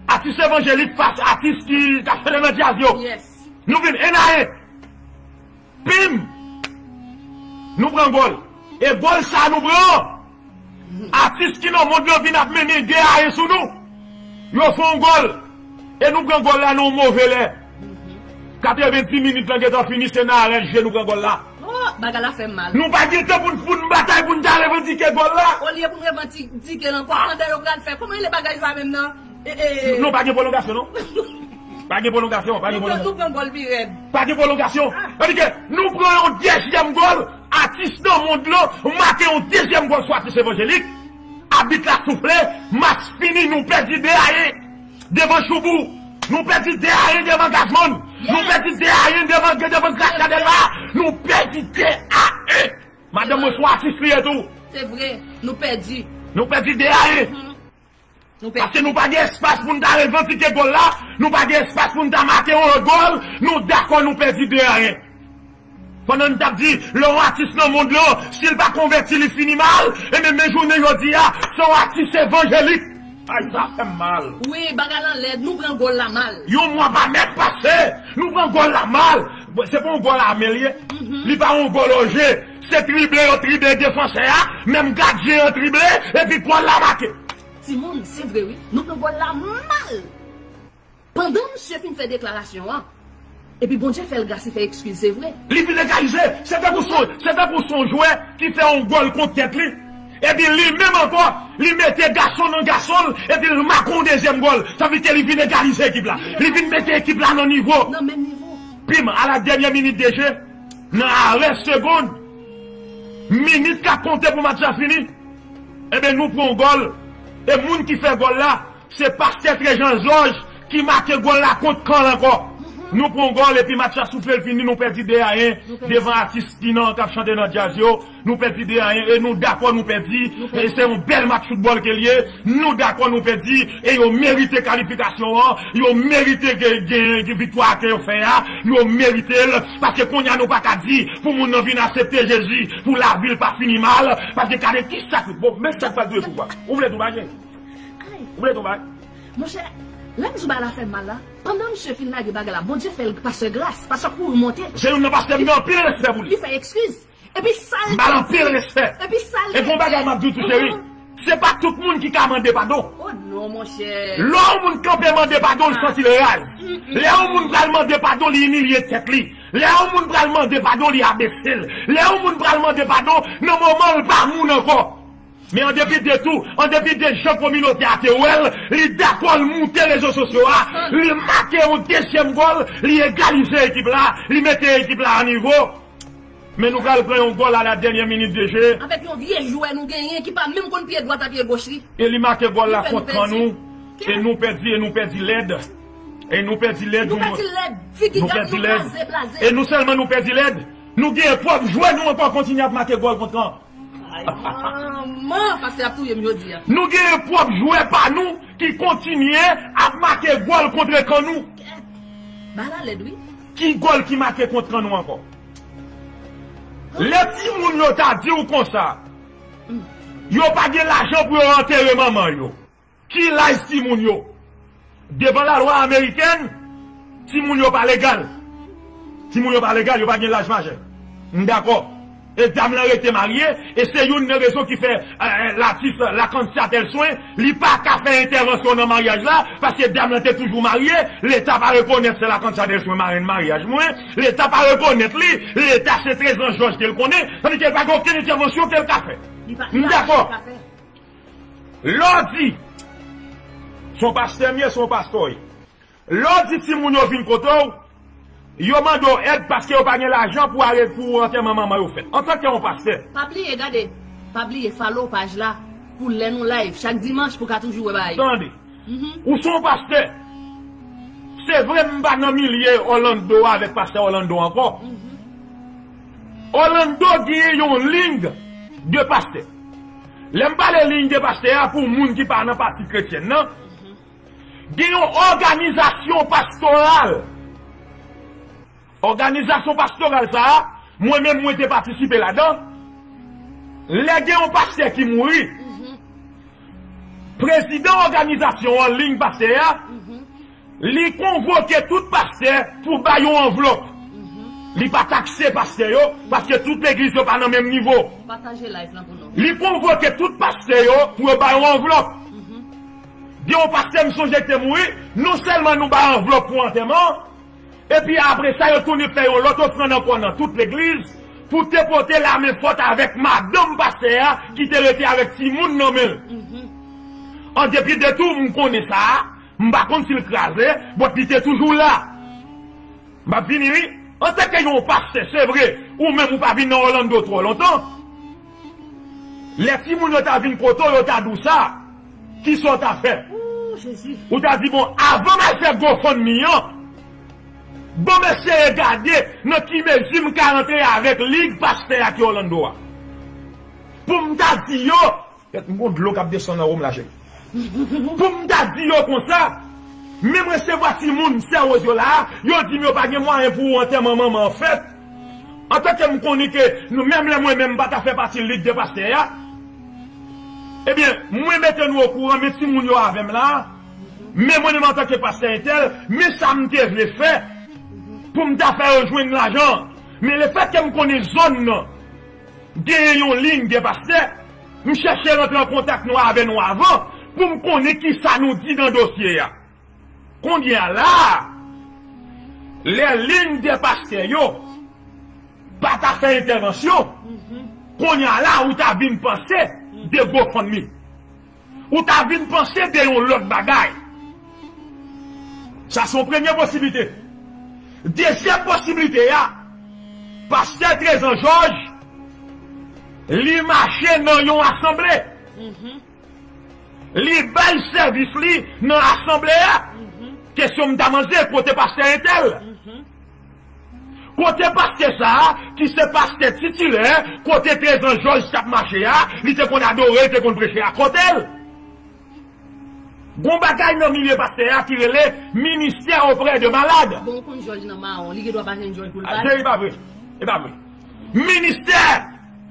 Atis evanjelik fas atis ki, k ap chante nan djaz yo. Yes. Nou vin en a en. Pim! Nou pran gòl. E gòl sa nou pran an, atis ki nan mond lan vin ap mennen de a en sou nou. Yo fè yon gòl. E nou pran gòl la nan yon move lè. Katrevendiz minit lan gentan fini, se nan arèt je nou pran gòl la. Oh, bagay la fè m mal. Nou pa gen tan pou n, pou n batay, pou n ta revandike gòl la. Olye pou n revandike l ankò, pandan yo pral fè. Kòman rele bagay sa menm nan? E, e, e. Non, pa gen pwolongasyon, non. Pa gen pwolongasyon, pa gen pwolongasyon. Nou pran gòl pi rèd. Pa gen pwolongasyon. Tandike nou pran yon dezyèm gòl, atis nan mond lan make yon dezyèm gòl sou atis evanjelik. Abit la soufle, match fini, nou pèdi de a en devan Choubou. Nou pèdi de a en devan Gazman. Nou pèdi de a en devan, devan Gracia Delva. Nou pèdi de a en. Madanm mwen se yon atis li ye tou. Se vre, nou pèdi. Nou pèdi de a en. Nou pèdi. Paske nou pa gen espas pou n ta revandike gòl la, nou pa gen espas pou n ta make yon lòt gòl, nou dakò nou pèdi de a en. Pandan n t ap di, lè yon atis nan mond lan, si l pa konvèti, li fini mal, e menm, menm jounen jodi a, se yon atis evanjelik. Ay, sa fè m mal. Wi, bagay lan lèd, nou pran gòl la mal. Yon mwa pa mèt pase, nou pran gòl la mal. Bon, se pa yon gòl a men l ye. Li pa yon gòl o je. Se trible yo trible defansè a, menm gadyen an trible, epi gòl la make. Timoun, se vre wi, nou pran gòl la mal. Pandan misye fin fè deklarasyon an, epi Bondye fè l gras, li fè ekskiz, se vre. Li vin egalize. Se tankou se yon, se tankou se yon jwè ki fè yon gòl kont tèt li. Epi li menm ankò, li mete gason nan gason l, epi l make yon dezyèm gòl. Sa vle di ke li vin egalize ekip la. Li vin mete ekip la nan nivo. Nan menm nivo. Pim, a la dènyè minit de je, nan arè segonn, minit k ap konte pou match la fini, ebyen, nou pran yon gòl. E moun ki fè gòl la, se pastè Trejan Jòj ki make gòl la kont Kòl ankò. Nou pran gòl epi match la soufle, l fini, nou pèdi de a yen devan atis ki nan, k ap chante nan djaz yo. Nou pèdi de a yen e nou dakò nou pèdi. E se yon bèl match foutbòl ke l ye. Nou dakò nou pèdi e yo merite kalifikasyon an. Yo merite gen, gen, gen viktwa ke yo fè a. Yo merite l. Paske kounye a nou pa ka di pou moun nan vin aksepte Jezi pou lavi l pa fini mal. Paske gade ki sa k, bon, men sa k pral tou pou ou. Ou vle tou bagay? Ou vle tou bagay? Monchè, lè m di w bagay la fè m mal la, pandan misye fin lage bagay la, Bondye fè l pastè gras, pastè kouri monte. Se youn nan pastè m gen anpil respè pou li. Li fè ekskiz. Epi sa l. M ba l anpil respè. Epi sa l. E gon bagay m ap di w tou, cheri. Se pa tout moun ki ka mande padon. Oh non, monchè. Lè yon moun kanpe mande padon, l santi l raz. Lè yon moun pral mande padon, li imilye tèt li. Lè yon moun pral mande padon, li abese l. Lè yon moun pral mande padon, nan moman l pa moun ankò. Men an depi de tou, an depi de jan kominote a te wè l, li dakò l moute rezo sosyo a, li make yon dezyèm gòl, li egalize ekip la, li mete ekip la a nivo. Men nou pral pran yon gòl a la dènyè minit de je. Avèk yon vye jwè nou genyen ki pa menm konn pye dwat ak pye goch li. E li make gòl la kont kan nou. E nou pèdi, e nou pèdi lèd. E nou pèdi lèd. Nou pèdi lèd. Figi gad nou blaze, blaze. E nou sèlman nou pèdi lèd. Nou gen pwòp jwè nou ankò kontinye ap make gòl kont kan. Ay, manman, pastè ap touye m jodi a. Nou gen pwòp jwè pa nou ki kontinye ap make gòl kont kan nou. Bagay la lèd, wi. Ki gòl ki make kont kan nou ankò? Lè timoun yo ta di w konsa, yo pa gen lajan pou yo antere manman yo. Ki laj timoun yo? Devan lalwa amerikèn, timoun yo pa legal. Timoun yo pa legal, yo pa gen laj majè. M dakò. E dam lan rete marye, e se youn nan rezon ki fè, eh, eh, latis Lakansyat Elswen, li pa ka fè entèvansyon nan maryaj la, paske dam lan te toujou marye, Leta pa rekonèt sè Lakansyat Elswen marenn maryaj mwen, Leta pa rekonèt li, Leta se Trezan Jòj ke l konnen, tandike l pa gen okenn entèvansyon ke l ka fè. M dakò. Lè w di, se yon pastè m ye, se yon pastè w ye. Lè w di timoun yo vin kote w, yo mande w èd paske yo pa gen lajan pou ale pou antèman manman yo fèt. Antanke yon pastè. Pa bliye, gade, pa bliye follow paj la pou lè nou live chak dimanch pou ka toujou wè bagay yo. Tande. Ou se yon pastè. Se vre m pa nan milye Orlando a avèk pastè Orlando ankò. Orlando gen yon liy de pastè. Lè m pale liy de pastè a pou moun ki pa nan pati kretyèn nan, gen yon òganizasyon pastoral. Òganizasyon pastoral sa a, mwen menm mwen te patisipe ladan. Lè gen yon pastè ki mouri, prezidan òganizasyon an, liy pastè a, li konvoke tout pastè pou bay yon anvlòp. Li pa takse pastè yo, paske tout legliz yo pa nan menm nivo. Pataje live lan pou nou. Li konvoke tout pastè yo pou yo bay yon anvlòp. Gen yon pastè m sonje ki te mouri, non sèlman nou bay anvlòp pou antèman, epi apre sa yo tounen fè yon lòt ofrann ankò nan tout legliz pou te pote lamenfòt avèk madanm pastè a ki te rete avèk timoun nan men l. An depi de tou, m konnen sa a, m pa konn si l kraze, but li te toujou la. M ap vini, wi. Antanke yon pastè, se vre, ou menm ou pa vin nan Orlando twò lontan. Lè timoun yo ta vin kote w, yo ta di w sa, kisa w ta fè? Ou ta di, bon, avan m al fè GoFundMe an, ban m eseye gade nan ki mezi m ka rantre avèk lig pastè a ki Orlando a. Pou m ta di yo, kèt, m gon dlo k ap desann nan wo m la, cheri. Pou m ta di yo konsa, men m resevwa timoun, sè Woz yo la, yo di m yo pa gen mwayen pou antèman manman an fèt. Antanke m konnen ke nou, menm lè mwen menm m pa ta fè pati lig de pastè a, ebyen, mwen mete nou okouran, men timoun yo avè m la, men mwen menm antanke pastè entèl, men sa m te vle fè pou m ta fè yo jwenn lajan. Men lefètke m konnen zòn nan genyen yon liy de pastè, m chèche rantre an kontak nou avè nou avan pou m konnen kisa nou di nan dosye a. Kounye a la, lè liy de pastè yo pa ta fè entèvansyon, kounye a la, ou ta vin panse de GoFundMe. Ou ta vin panse de yon lòt bagay. Sa se yon premye posiblite. Dezyèm posiblite a, pastè Trezan Jòj, li mache nan yon asanble. Li bay sèvis li nan asanble a. Kesyon m ta mande, kote pastè entèl? Kote pastè sa a, ki se pastè titilè, kote Trezan Jòj t ap mache a, li te konn adore, li te konn preche a, kote l? Gon bagay nan milye pastè a ki rele ministère auprès de malades. Bon, ou konn Jòj nan mawon, li gen dwa pa jwenn Jòj pou l pale. Se, e pa vre. E pa vre. Ministère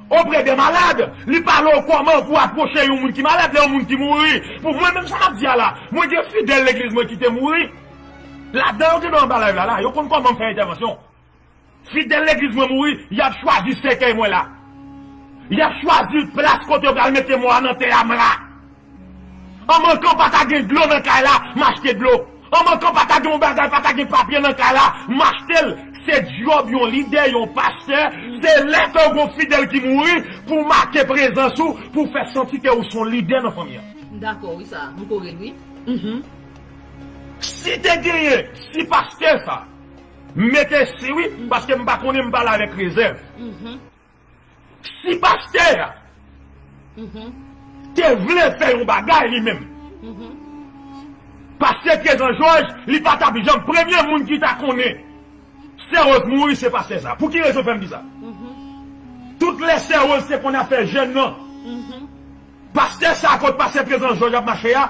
auprès de malades, li pale w kòman pou apwoche yon moun ki malad, lè yon moun ki mouri. Pou mwen, menm sa m ap di a la, mwen gen fidèl legliz mwen ki te mouri. Ladan yo gen dwa anba live la, la, yo konn kòman m fè entèvansyon. Fidèl legliz mwen mouri, y ap chwazi sèkèy mwen la. Y ap chwazi plas kote yo pral mete mò a nan tè a m la. An mankan pa ta gen dlo nan kay la, m achte dlo. An mankan pa ta gen yon bagay, pa ta gen papye nan kay la, m achte l. Se djòb yon lidè, yon pastè, se lè ke w gon fidèl ki mouri pou make prezans ou, pou fè santi ke ou se yon lidè nan fanmi an. M dakò, wi, sa, m kore l, wi. Mhm. Si te genyen, si pastè sa, mete si wi, paske m pa konnen, m pale avèk rezèv. Si pastè a te vle fè yon bagay li menm, pastè Trezan Jòj, li pa t ap janm premye moun ki ta konnen Sè Rose mouri, se pastè sa. Pou ki rezon fè m di sa? Tout lè Sè Rose te konn ap fè jèn nan, pastè sa kot pastè Trezan Jòj ap mache a,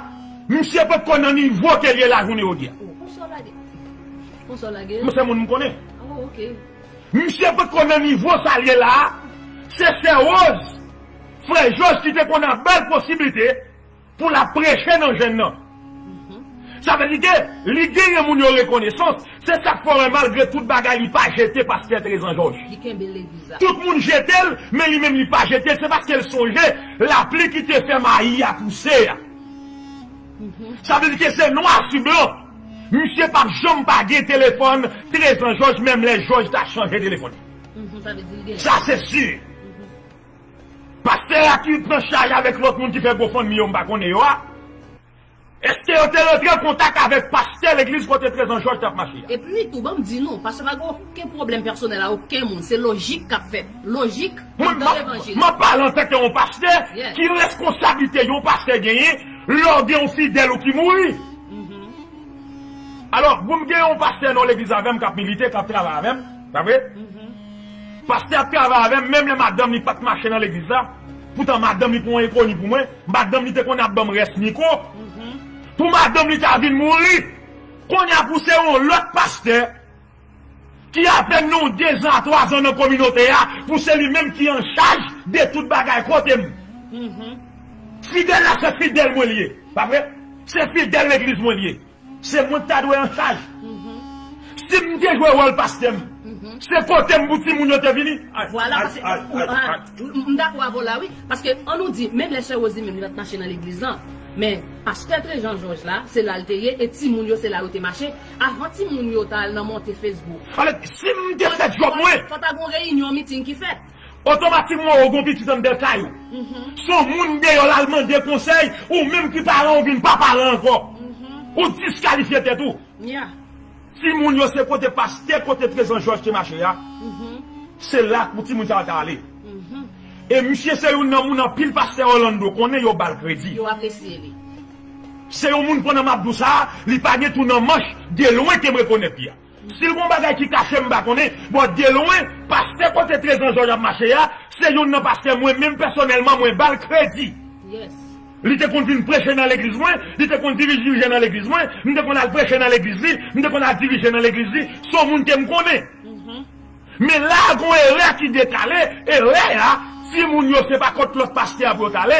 misye potko nan nivo ke l ye la jounen jodi a. Oh, konsa w lage. Konsa w lage. Mwen se moun m konnen. Oh, ok. Misye potko nan nivo sa l ye la a. Se Sè Rose, frè Jòj ki te konn ap ba l posiblite pou l ap preche nan jèn nan. Sa vle di ke li genyen moun yo rekonesans. Se sa k fè w wè malgre tout bagay li pa jete pastè Trezan Jòj. Li kenbe legliz la. Tout moun jete l, men li menm li pa jete l. Se paske l sonje lapli ki te fè mayi a pouse a. Sa vle di ke se nwa si blan. Misye p ap janm pa gen telefòn Trezan Jòj, menm lè Jòj ta chanje telefòn. Mhm, sa vle di l gen. Sa se si. Pastè a ki pran chaj avèk lòt moun ki fè GoFundMe yo, m pa konnen yo a. Èske yo te rantre an kontak avèk pastè legliz kote Trezan Jòj t ap mache a? Epi tou, ban m di nou, pastè pa gen okenn pwoblèm pèsonèl a okenn moun. Se lojik k ap fèt. Lojik nan levanjil. Mwen, m ap pale antanke yon pastè, ki reskonsablite yon pastè genyen lè w gen yon fidèl ou ki mouri. Alò, bon, m gen yon pastè nan legliz avè m k ap milite, k ap travay avè m, pa vre? Pastè ap travay avè m, menm lè madanm li pa t mache nan legliz la, poutan madanm li pa yon enkoni pou mwen, madanm li te konn ap ban m rès mikwo. Pou madanm li ta vin mouri, kounye a pou se yon lòt pastè ki apèn nan yon dezan a twazan nan kominote a, pou se li menm ki an chaj de tout bagay kote m. Fidèl la, se fidèl mwen li ye, pa vre? Se fidèl legliz mwen li ye. Se mwen ki ta dwe an chaj. Si m te jwe wòl pastè m, se kote m pou timoun yo te vini. Vwala, paske, m dakò avè w la, wi. Paske, an nou di, menm lè sè Rosie menm li pa t mache nan legliz lan, men pastè Trezan Jòj la, se la l te ye, e timoun yo, se la yo te mache. Avan timoun yo ta al nan monte Facebook. Alò, si m te fè djòb mwen. Fò ta gon reyinyon, miting ki fèt. Otomatikman, ou gon pitit anndan kay ou. Se yon moun deyò l al mande konsèy, ou menm ki paran ou vin pa paran ankò. Ou diskalifye tèt ou. Timoun yo se kote pastè, kote Trezan Jòj te mache a. Se la pou timoun sa yo ta ale. E misye se youn nan moun anpil pastè Orlando konnen yo ba l kredi. Yo apresye li. Se yon moun pandan m ap di w sa, li pa gen twou nan manch, de lwen ke m rekonèt li a. Si l gon bagay ki kache m pa konnen, bon, de lwen, pastè kote Trezan Jòj ap mache a, se youn nan pastè mwen menm pèsonèlman mwen ba l kredi. Li te konn vin preche nan legliz mwen, li te konn dirije nan legliz mwen, m te konn al preche nan legliz li, m te konn al dirije nan legliz li, se yon moun ke m konnen. Men la a gon erè ki dekale, erè a, timoun yo se pa kot lòt pastè a pou yo t ale.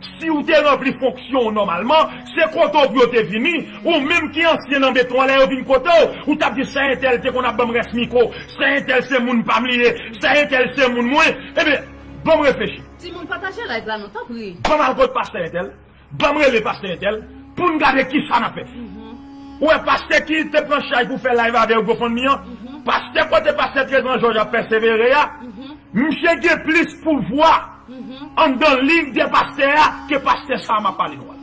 Si w te ranpli fonksyon w nòmalman, se kote w pou yo te vini, ou menm ki ansyen nan beton an, lè yo vin kote w, ou t ap di sè entèl te konn ap ban m rès mikwo, sè entèl se moun pa m li ye, sè entèl se moun mwen, ebyen, ban m reflechi. Timoun, pataje live la non, tanpri. Ban m al kot pastè entèl. Ban m rele pastè entèl pou n gade kisa n ap fè. Ou wè pastè ki te pran chay pou fè live avè yo GoFundMe an? Pastè kote pastè Trezan Jòj ap pèsevere a, misye gen plis pouvwa anndan lig de pastè a ke pastè sa a m ap pale nou a.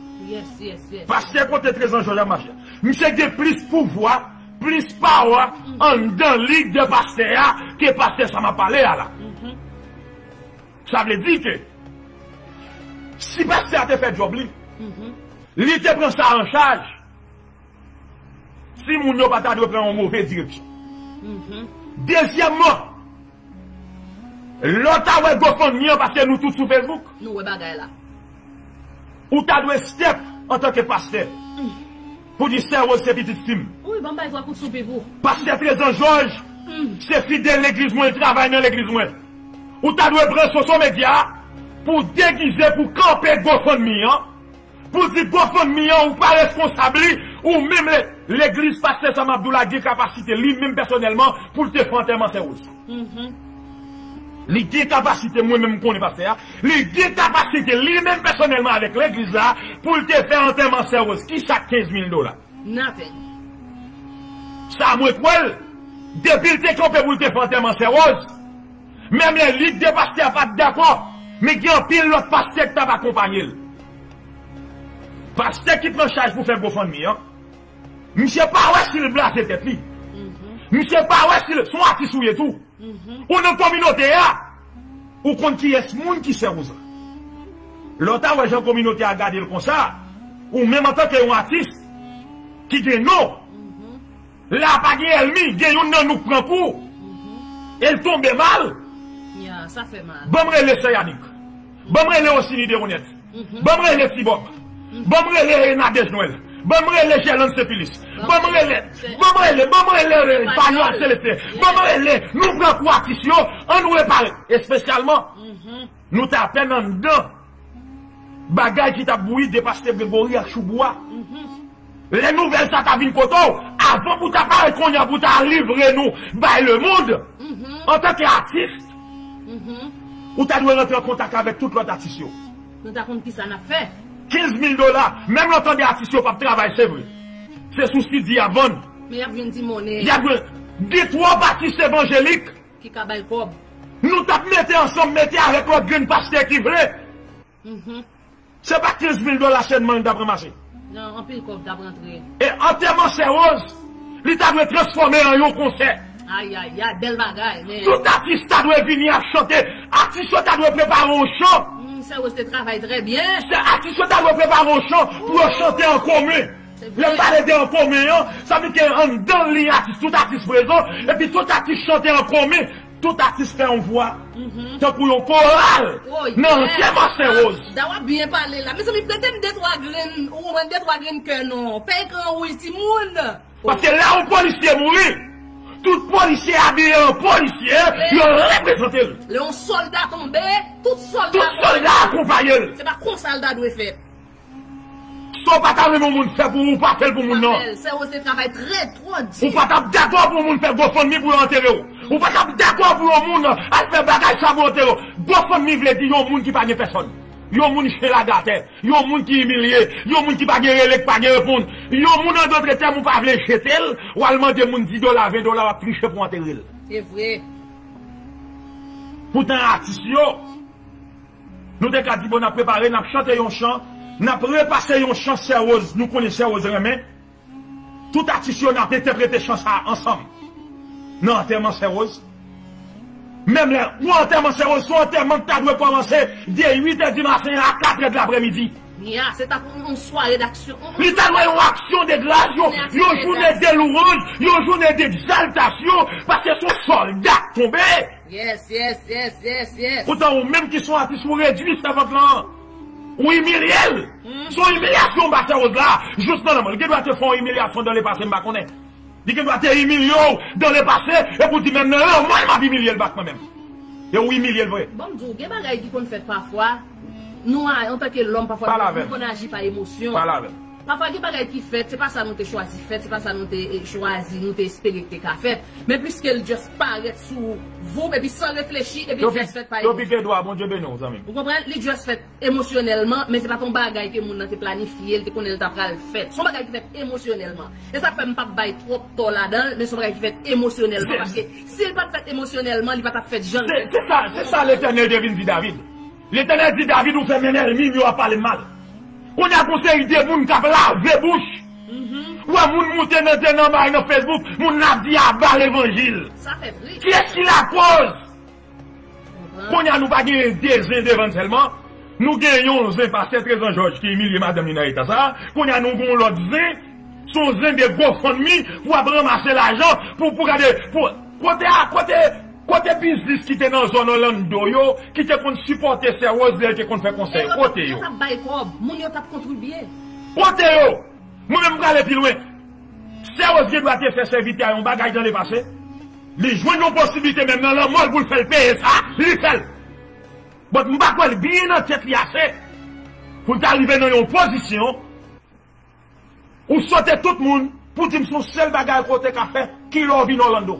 Pastè kote Trezan Jòj ap mache a, misye gen plis pouvwa, plis pawa anndan lig de pastè a ke pastè sa m ap pale a la. Sa vle di ke si pastè a te fè djòb li, li te pran sa an chaj, Timoun yo pa ta dwe pran yon move direksyon. Dezyèmman, lè w ta wè GoFundMe an, paske nou tout sou Facebook, Nou wè bagay la. Ou ta dwe step antanke pastè pou di Sè Rose se pitit fi m. Wi, ban m bay twa kout sou pip ou. Pastè Trezan Jòj se fidèl legliz mwen, l travay nan legliz mwen. Ou ta dwe pran social media pou degize, pou kanpe GoFundMe an, pou di GoFundMe an ou pa responsab li, ou menm le, legliz pastè Sam Abdoula gen kapasite li menm pèsonèlman pou l te fè antèman Sè Rose. Li gen kapasite, mwen menm m konnen pastè a, li gen kapasite li menm pèsonèlman avèk legliz la pou l te fè antèman Sè Rose. Kisa k kenz mil dola? Nothing. Sa mwen kwè l, depi l te kanpe pou l te fè antèman Sè Rose, menm lè lit de pastè a pa t dakò, men gen anpil lòt pastè k t ap akonpaye l. Pastè ki pran chaj pou fè GoFundMe an, misye pa wè si l blaze tèt li. Misye pa wè si l, se yon atis ou ye tou. Ou nan kominote a, ou konn kiyès moun ki Sè Rose la. Lè w ta wè jan kominote a gade l konsa, ou menm antanke yon atis ki gen non, la pa gen ènmi, gen youn nan nou k pran kou, e l tonbe mal. Ya, sa fè mal. Ban m rele Sè Yanik. Ban m rele Osini Deronèt. Ban m rele Ti Bòb. Ban m rele Nadège Nwèl. Ban m rele Jèlande Senpilis. Ban m rele, ban m rele, ban m rele Fanny Selestin. Ban m rele, nou pran kou atis yo, ann repare. Espesyalman, nou t apèn anndan bagay ki t ap bouyi de pastè Gregory ak Choubou a. Lè nouvèl sa ta vin kote w, avan pou ta parèt kounye a pou ta livre nou bay lemonn, antanke atis, ou ta dwe rantre an kontak avèk tout lòt atis yo. Nou ta konn kisa n ap fè. Kenz mil dola, menm lè w tande atis yo p ap travay, se vre. Se sou C D y ap vann. Men y ap jwenn ti monnen. Y ap jwenn. Gen twòp atis evanjelik. Ki ka bay kòb. Nou t ap mete ansanm, mete avèk lòt grenn pastè ki vle. Se pa kenz mil dola sèlman l t ap ranmase. Non, anpil kòb t ap rantre. E antèman Sè Rose, li ta dwe transfòme an yon konsè. Ayayay, bèl bagay, men. Tout atis ta dwe vini ap chante. Atis yo ta dwe prepare yon chan. Hmm, Sè Rose te travay trè byen. Se atis yo ta dwe prepare yon chan pou yo chante an komen. Se vre. Lè m pale de an komen an, sa vle di ke anndan liy atis, tout atis prezan, epi tout atis chante an komen. Tout atis fè yon vwa, tankou yon koral, nan antèman Sè Rose. Da w ap byen pale la. Mezanmi, prete m de twa grenn, ou konprann, de twa grenn kè non. Fè ekran wouj, timoun. Paske lè yon polisye mouri, tout polisye abiye an polisye, yo reprezante l. Lè yon sòlda tonbe, tout sòlda, tout sòlda akonpaye l. Se pa konsa l ta dwe fèt. Sa w pa ta renmen yon moun fè pou ou, ou pa fè l pou moun nan. Sè Rose te travay trè, twò di. Ou pa t ap dakò pou yon moun fè GoFundMe pou yo antere w. Ou pa t ap dakò pou yon moun al fè bagay sa pou yo antere w. GoFundMe vle di yon moun ki pa gen pèsòn. Yon moun chen lage atè. Yon moun ki imilye. Yon moun ki pa gen rele, ki pa gen reponn. Yon moun, an dòt tèm, ou pa vle jete l, w al mande moun dis dola, ven dola, w ap triche pou antere l. Se vre. Poutan atis yo, nou te ka di, bon, n ap prepare, n ap chante yon chan, n ap repase yon chan Sè Rose, nou konnen Sè Rose renmen. Tout atis yo, n ap entèprete chan sa a ansanm. Nan antèman Sè Rose. Menm lè, pou antèman Sè Rose, se yon antèman ki ta dwe kòmanse de uit è di maten a kat è de laprèmidi. Ya, se ta pou yon sware d'aksyon. Li ta dwe yon aksyon de gras, yon, yon jounen de louwanj, yon jounen d'egzaltasyon, paske se yon sòlda k tonbe. Yes, yes, yes, yes, yes. Poutan ou menm ki se yon atis, ou redwi sèvant lan. Ou imilye l. Se yon imilyasyon ba Sè Rose la. Jis nan lanmò. Li gen dwa te fè yon imilyasyon dan lepase, m pa konnen. Li gen dwa te imilye w dan lepase, epi w di, menm nan lanmò l, m ap imilye l back mwen menm. E ou imilye l vre. Bon, m di w, gen bagay ki konn fèt pafwa. Nou a, antanke lòm, pafwa, nou konn aji pa emosyon. Pale avè m. Pafwa gen bagay ki fèt, se pa sa nou te chwazi fèt, se pa sa nou te, eh, chwazi, nou te espere ki te ka fèt. Men pliske l just parèt sou voup epi san reflechi, epi just fèt pa emosyon. Depi gen dwa, Bondye beni w, zanmi m. Ou konprann? Li just fèt emosyonèlman, men se pa t yon bagay ke moun nan te planifye, l te konnen l ta pral fèt. Se yon bagay ki fèt emosyonèlman. E sa k fè m p ap bay twòp tò ladan l, men se yon bagay ki fèt emosyonèlman, paske si l pa t fèt emosyonèlman, li pa t ap fèt jan l fèt. Se, se sa, se sa Letènèl te vin di David. Letènèl di David, ou fè menm ènmi m yo ap pale m mal. Kounye a gon seri de moun k ap lave bouch. Ou wè moun moute nan, nan, nan, nan Facebook, moun nan ap di aba levanjil. Sa fè tris. Kiyès ki lakoz? Kounye a nou pa gen de zen devan n sèlman. Nou gen yon zen pastè Trezan Jòj ki imilye madanm li nan eta sa. Kounye a nou gen yon lòt zen Sou yon zen de GoFundMe pou ap ranmase lajan pou, pou gade, pou, kote a, kote, kote biznis ki te nan zòn Orlando yo, ki te konn sipòte Sè Rose lè l te konn fè konsè yo? Kote yo? Yo t ap bay kòb, moun yo t ap kontribye. Kote yo? Mwen menm m prale pi lwen. Sè Rose gen dwa te fè sèvitè a yon bagay dan lepase. Li jwenn yon posiblite menm nan lanmò l pou l fè l peye sa, li fè l. But m pa kwè l byen nan tèt li ase pou l ta rive nan yon pozisyon ou sote tout moun pou di m se yon sèl bagay kote ka fè, kilè w vin Orlando.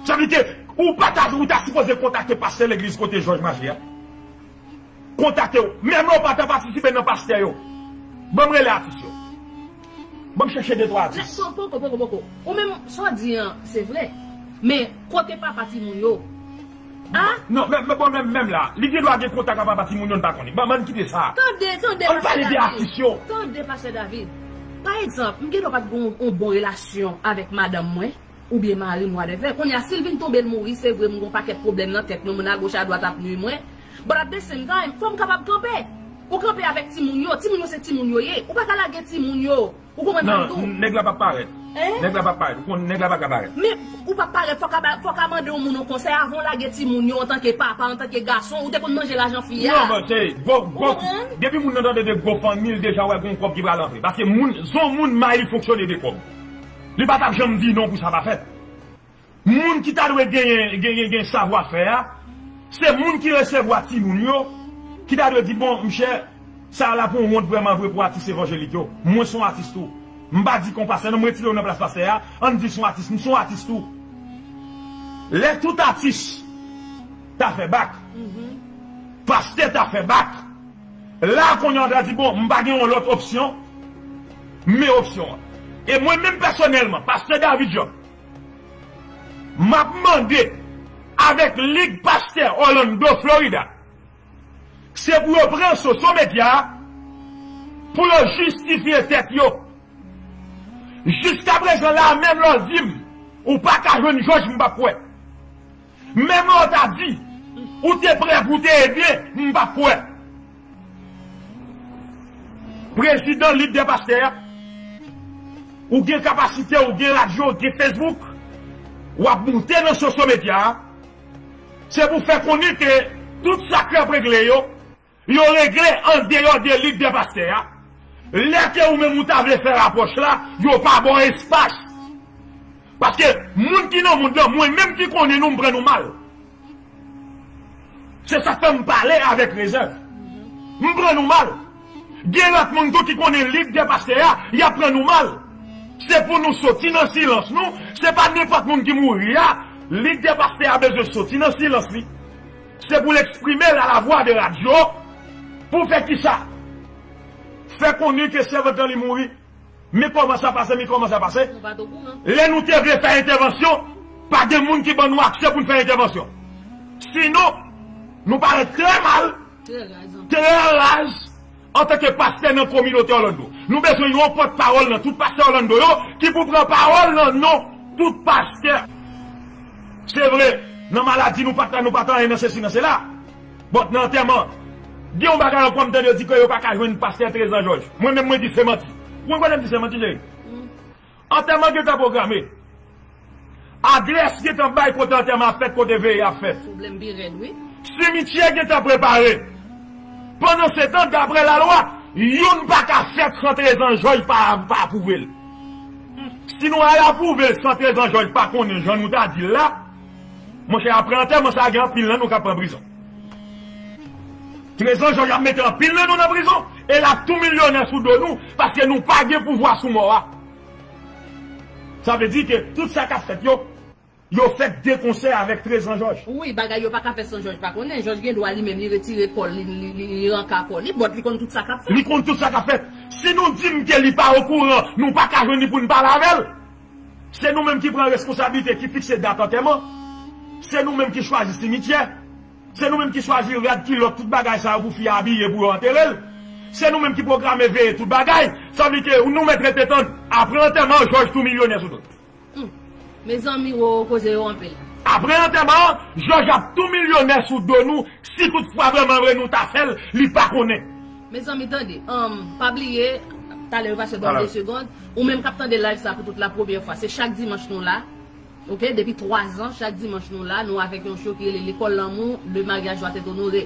Sa vle di ke ou pa ta, ou ta sipoze kontakte pastè legliz kote Jòj mache a. Kontakte yo. Menm lè w pa ta patisipe nan pastè yo. Ban m rele atis yo. Ban m chèche de twa atis. Poko, poko, poko. Ou menm, sa w di an, se vre. Men, kote papa timoun yo? A? Non, men, men, bon, menm, menm la, li gen dwa gen kontak ak papa timoun yo, n pa konnen. Ban, ban n kite sa. Tande, tande, An pale de atis yo. Tande, pastè David. Pa egzanp, m gen dwa pa t gen yon, yon bon relasyon avèk madanm mwen, oubyen mari m, whatever. Kounye a, si l vin tonbe, l mouri, se vre, m gen yon pakèt pwoblèm nan tèt mwen, moun agoch adwat ap nwi mwen. But at the same time, fò m kapab kanpe. Ou kanpe avèk timoun yo, timoun yo se timoun yo ye. Ou pa ka lage timoun yo. Ou konprann sa m di w? Non, nèg la p ap parèt. Hein? Nèg la p ap parèt. Ou konn nèg la pa ka parèt. Men, ou p ap parèt, fò w ka ba, fò w ka mande yon moun yon konsèy avan w lage timoun yo antanke papa, antanke gason, ou te konn manje lajan fi a. Non, men se gwo, gwo, Ou konprann? Depi moun nan tande de GoFundMe, l deja wè gon kòb ki pral antre. Paske moun, se yon moun may li fonksyone de kòb. Li pa t ap janm di non pou sa pa fèt. Moun ki ta dwe genyen, genyen, gen savwafè a, se moun ki resevwa timoun yo, ki ta dwe di, bon, mchè, sa a la pou yon wont vrèman vre pou atis evanjelik yo. Mwen se yon atis tou. M pa di kon pastè, non, m retire w nan plas pastè a, ann di se yon atis, m se yon atis tou. Lè tout atis ta fè bak, pastè ta fè bak, la kounye a w ta di, bon, m pa gen yon lòt opsyon, men opsyon an. E mwen menm pèsonèlman, pastè David Job, m ap mande avèk Lig Pastè Orlando Florida, se pou yo pran Soso Media a, pou yo jistifye tèt yo. Jiskaprezan la, menm lè w di m, ou pa ka jwenn Jòj, m p ap kwè. Menm lè w ta di, ou te prè pou w te ede, m p ap kwè. Prezidan Lig dè Pastè a, ou gen kapasite, ou gen radyo, ou gen Facebook, w ap moute nan Soso Media a, se pou fè konnen ke tout sa k ap regle yo, yo regle andeyò de Lig dè Pastè a. Lè ke ou menm ou ta vle fè rapwòch la, yo pa ba w espas. Paske moun ki nan mond lan, mwen menm ki konnen nou, m pran nou mal. Se sa k fè m pale avèk rezèv. M pran nou mal. Gen lòt moun tou ki konnen Lig dè Pastè a, y ap pran nou mal. Se pou nou soti nan silans nou. Se pa nenpòt moun ki mouri a. Lig dè Pastè a bezwen soti nan silans li. Se pou l eksprime l à la voix de radio. Pou fè kisa? Fè konnen ke sèvant lan li mouri. Men kòman sa pase, men kòman sa pase. Nou pa t okouran. Lè nou te vle fè entèvansyon, pa gen moun ki ban nou aksè pou n fè entèvansyon. Sinon, nou parèt trè mal, Trè raz, an. Trè raz, antanke pastè nan kominote Orlando. Nou bezwen yon pòtpawòl nan tout pastè Orlando yo ki pou pran pawòl nan non tout pastè. Se vre, nan maladi nou pa t la, nou pa t anyen nan sesi, nan sela. But nan antèman, gen yon bagay ankò m tande yo di ke yo pa ka jwenn pastè Trezan Jòj. Mwen menm mwen di se manti. Ou konn kote m di se manti, cheri? Antèman gentan pwograme. Adrès gentan bay kote antèman ap fèt, kote veye ap fèt. Pwoblèm pi rèd, wi. Simityè gentan prepare. Pandansetan, daprè lalwa, youn pa ka fèt san Trezan Jòj pa, pa apwouve l. Si nou al apwouve l san Trezan Jòj pa konnen jan nou ta di l la, monchè, apre antèman sa a gen anpil nan nou k ap pran prizon. Trezan Jòj ap mete anpil nan nou nan prizon e l ap tou milyonè sou do nou paske nou pa gen pouvwa sou mò a. Sa vle di ke tout sa k ap fèt yo, yo fèt de konsè avèk Trezan Jòj. Wi, bagay yo pa ka fèt san Jòj pa konnen. Jòj gen dwa li menm li retire kò l, li, li, li, li ranka kò li, but li konn tout sa k ap fèt. Li konn tout sa k ap fèt. Si nou di m ke li pa okouran, nou pa ka jwenn li pou n pale avè l. Se nou menm ki pran reskonsablite, ki fikse dat antèman. Se nou menm ki chwazi simityè. Se nou menm ki chwazi rad, kilòt, tout bagay sa yo pou fi a abiye pou yo antere l. Se nou menm ki pwograme veye tout bagay. Sa vle di ke nou mèt rete tann. Apre antèman, Jòj tou milyonè sou do l. Hmm. Mezanmi, wo, koze yo anpil. Apre antèman an, Jòj ap tou milyonè sou do nou, si toutfwa vrèman vre nou ta fè l, li pa konnen. Mezanmi, tande, um, pa bliye, Talè yo pase ban m de segonn. Ou menm k ap tande live sa pou tout la premyè fwa, se chak dimanch nou la. Ok, depi twa zan, chak dimanch nou la, nou avèk yon show ki rele Lekòl Lanmou, le mariage doit être honoré.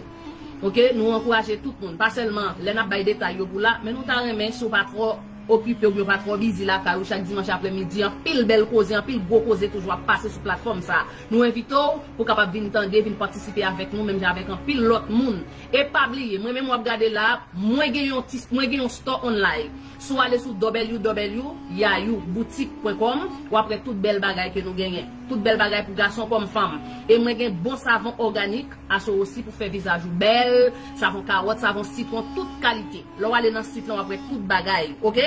Ok, nou ankouraje tout moun, pa sèlman lè n ap bay detay yo pou la, men nou ta renmen si w pa twò okipe oubyen w pa twò bizi lakay ou, chak dimanch aprèmidi, anpil bèl koze, anpil gwo koze toujou ap pase sou platfòm sa. Nou envite w pou w kapab vin tande, vin patisipe avèk nou, menm jan avèk anpil lòt moun. E pa bliye, mwen menm w ap gade la, mwen gen yon ti, mwen gen yon store online. Si w ale sou w w w yayou boutique point com, w ap wè tout bèl bagay ke nou genyen. Tout bèl bagay pou gason kòm fanm. E mwen gen bon savon òganik, aso osi pou fè vizaj ou bèl, savon kawòt, savon sitwon, tout kalite. Lè w ale nan sit lan, w ap wè tout bagay, ok?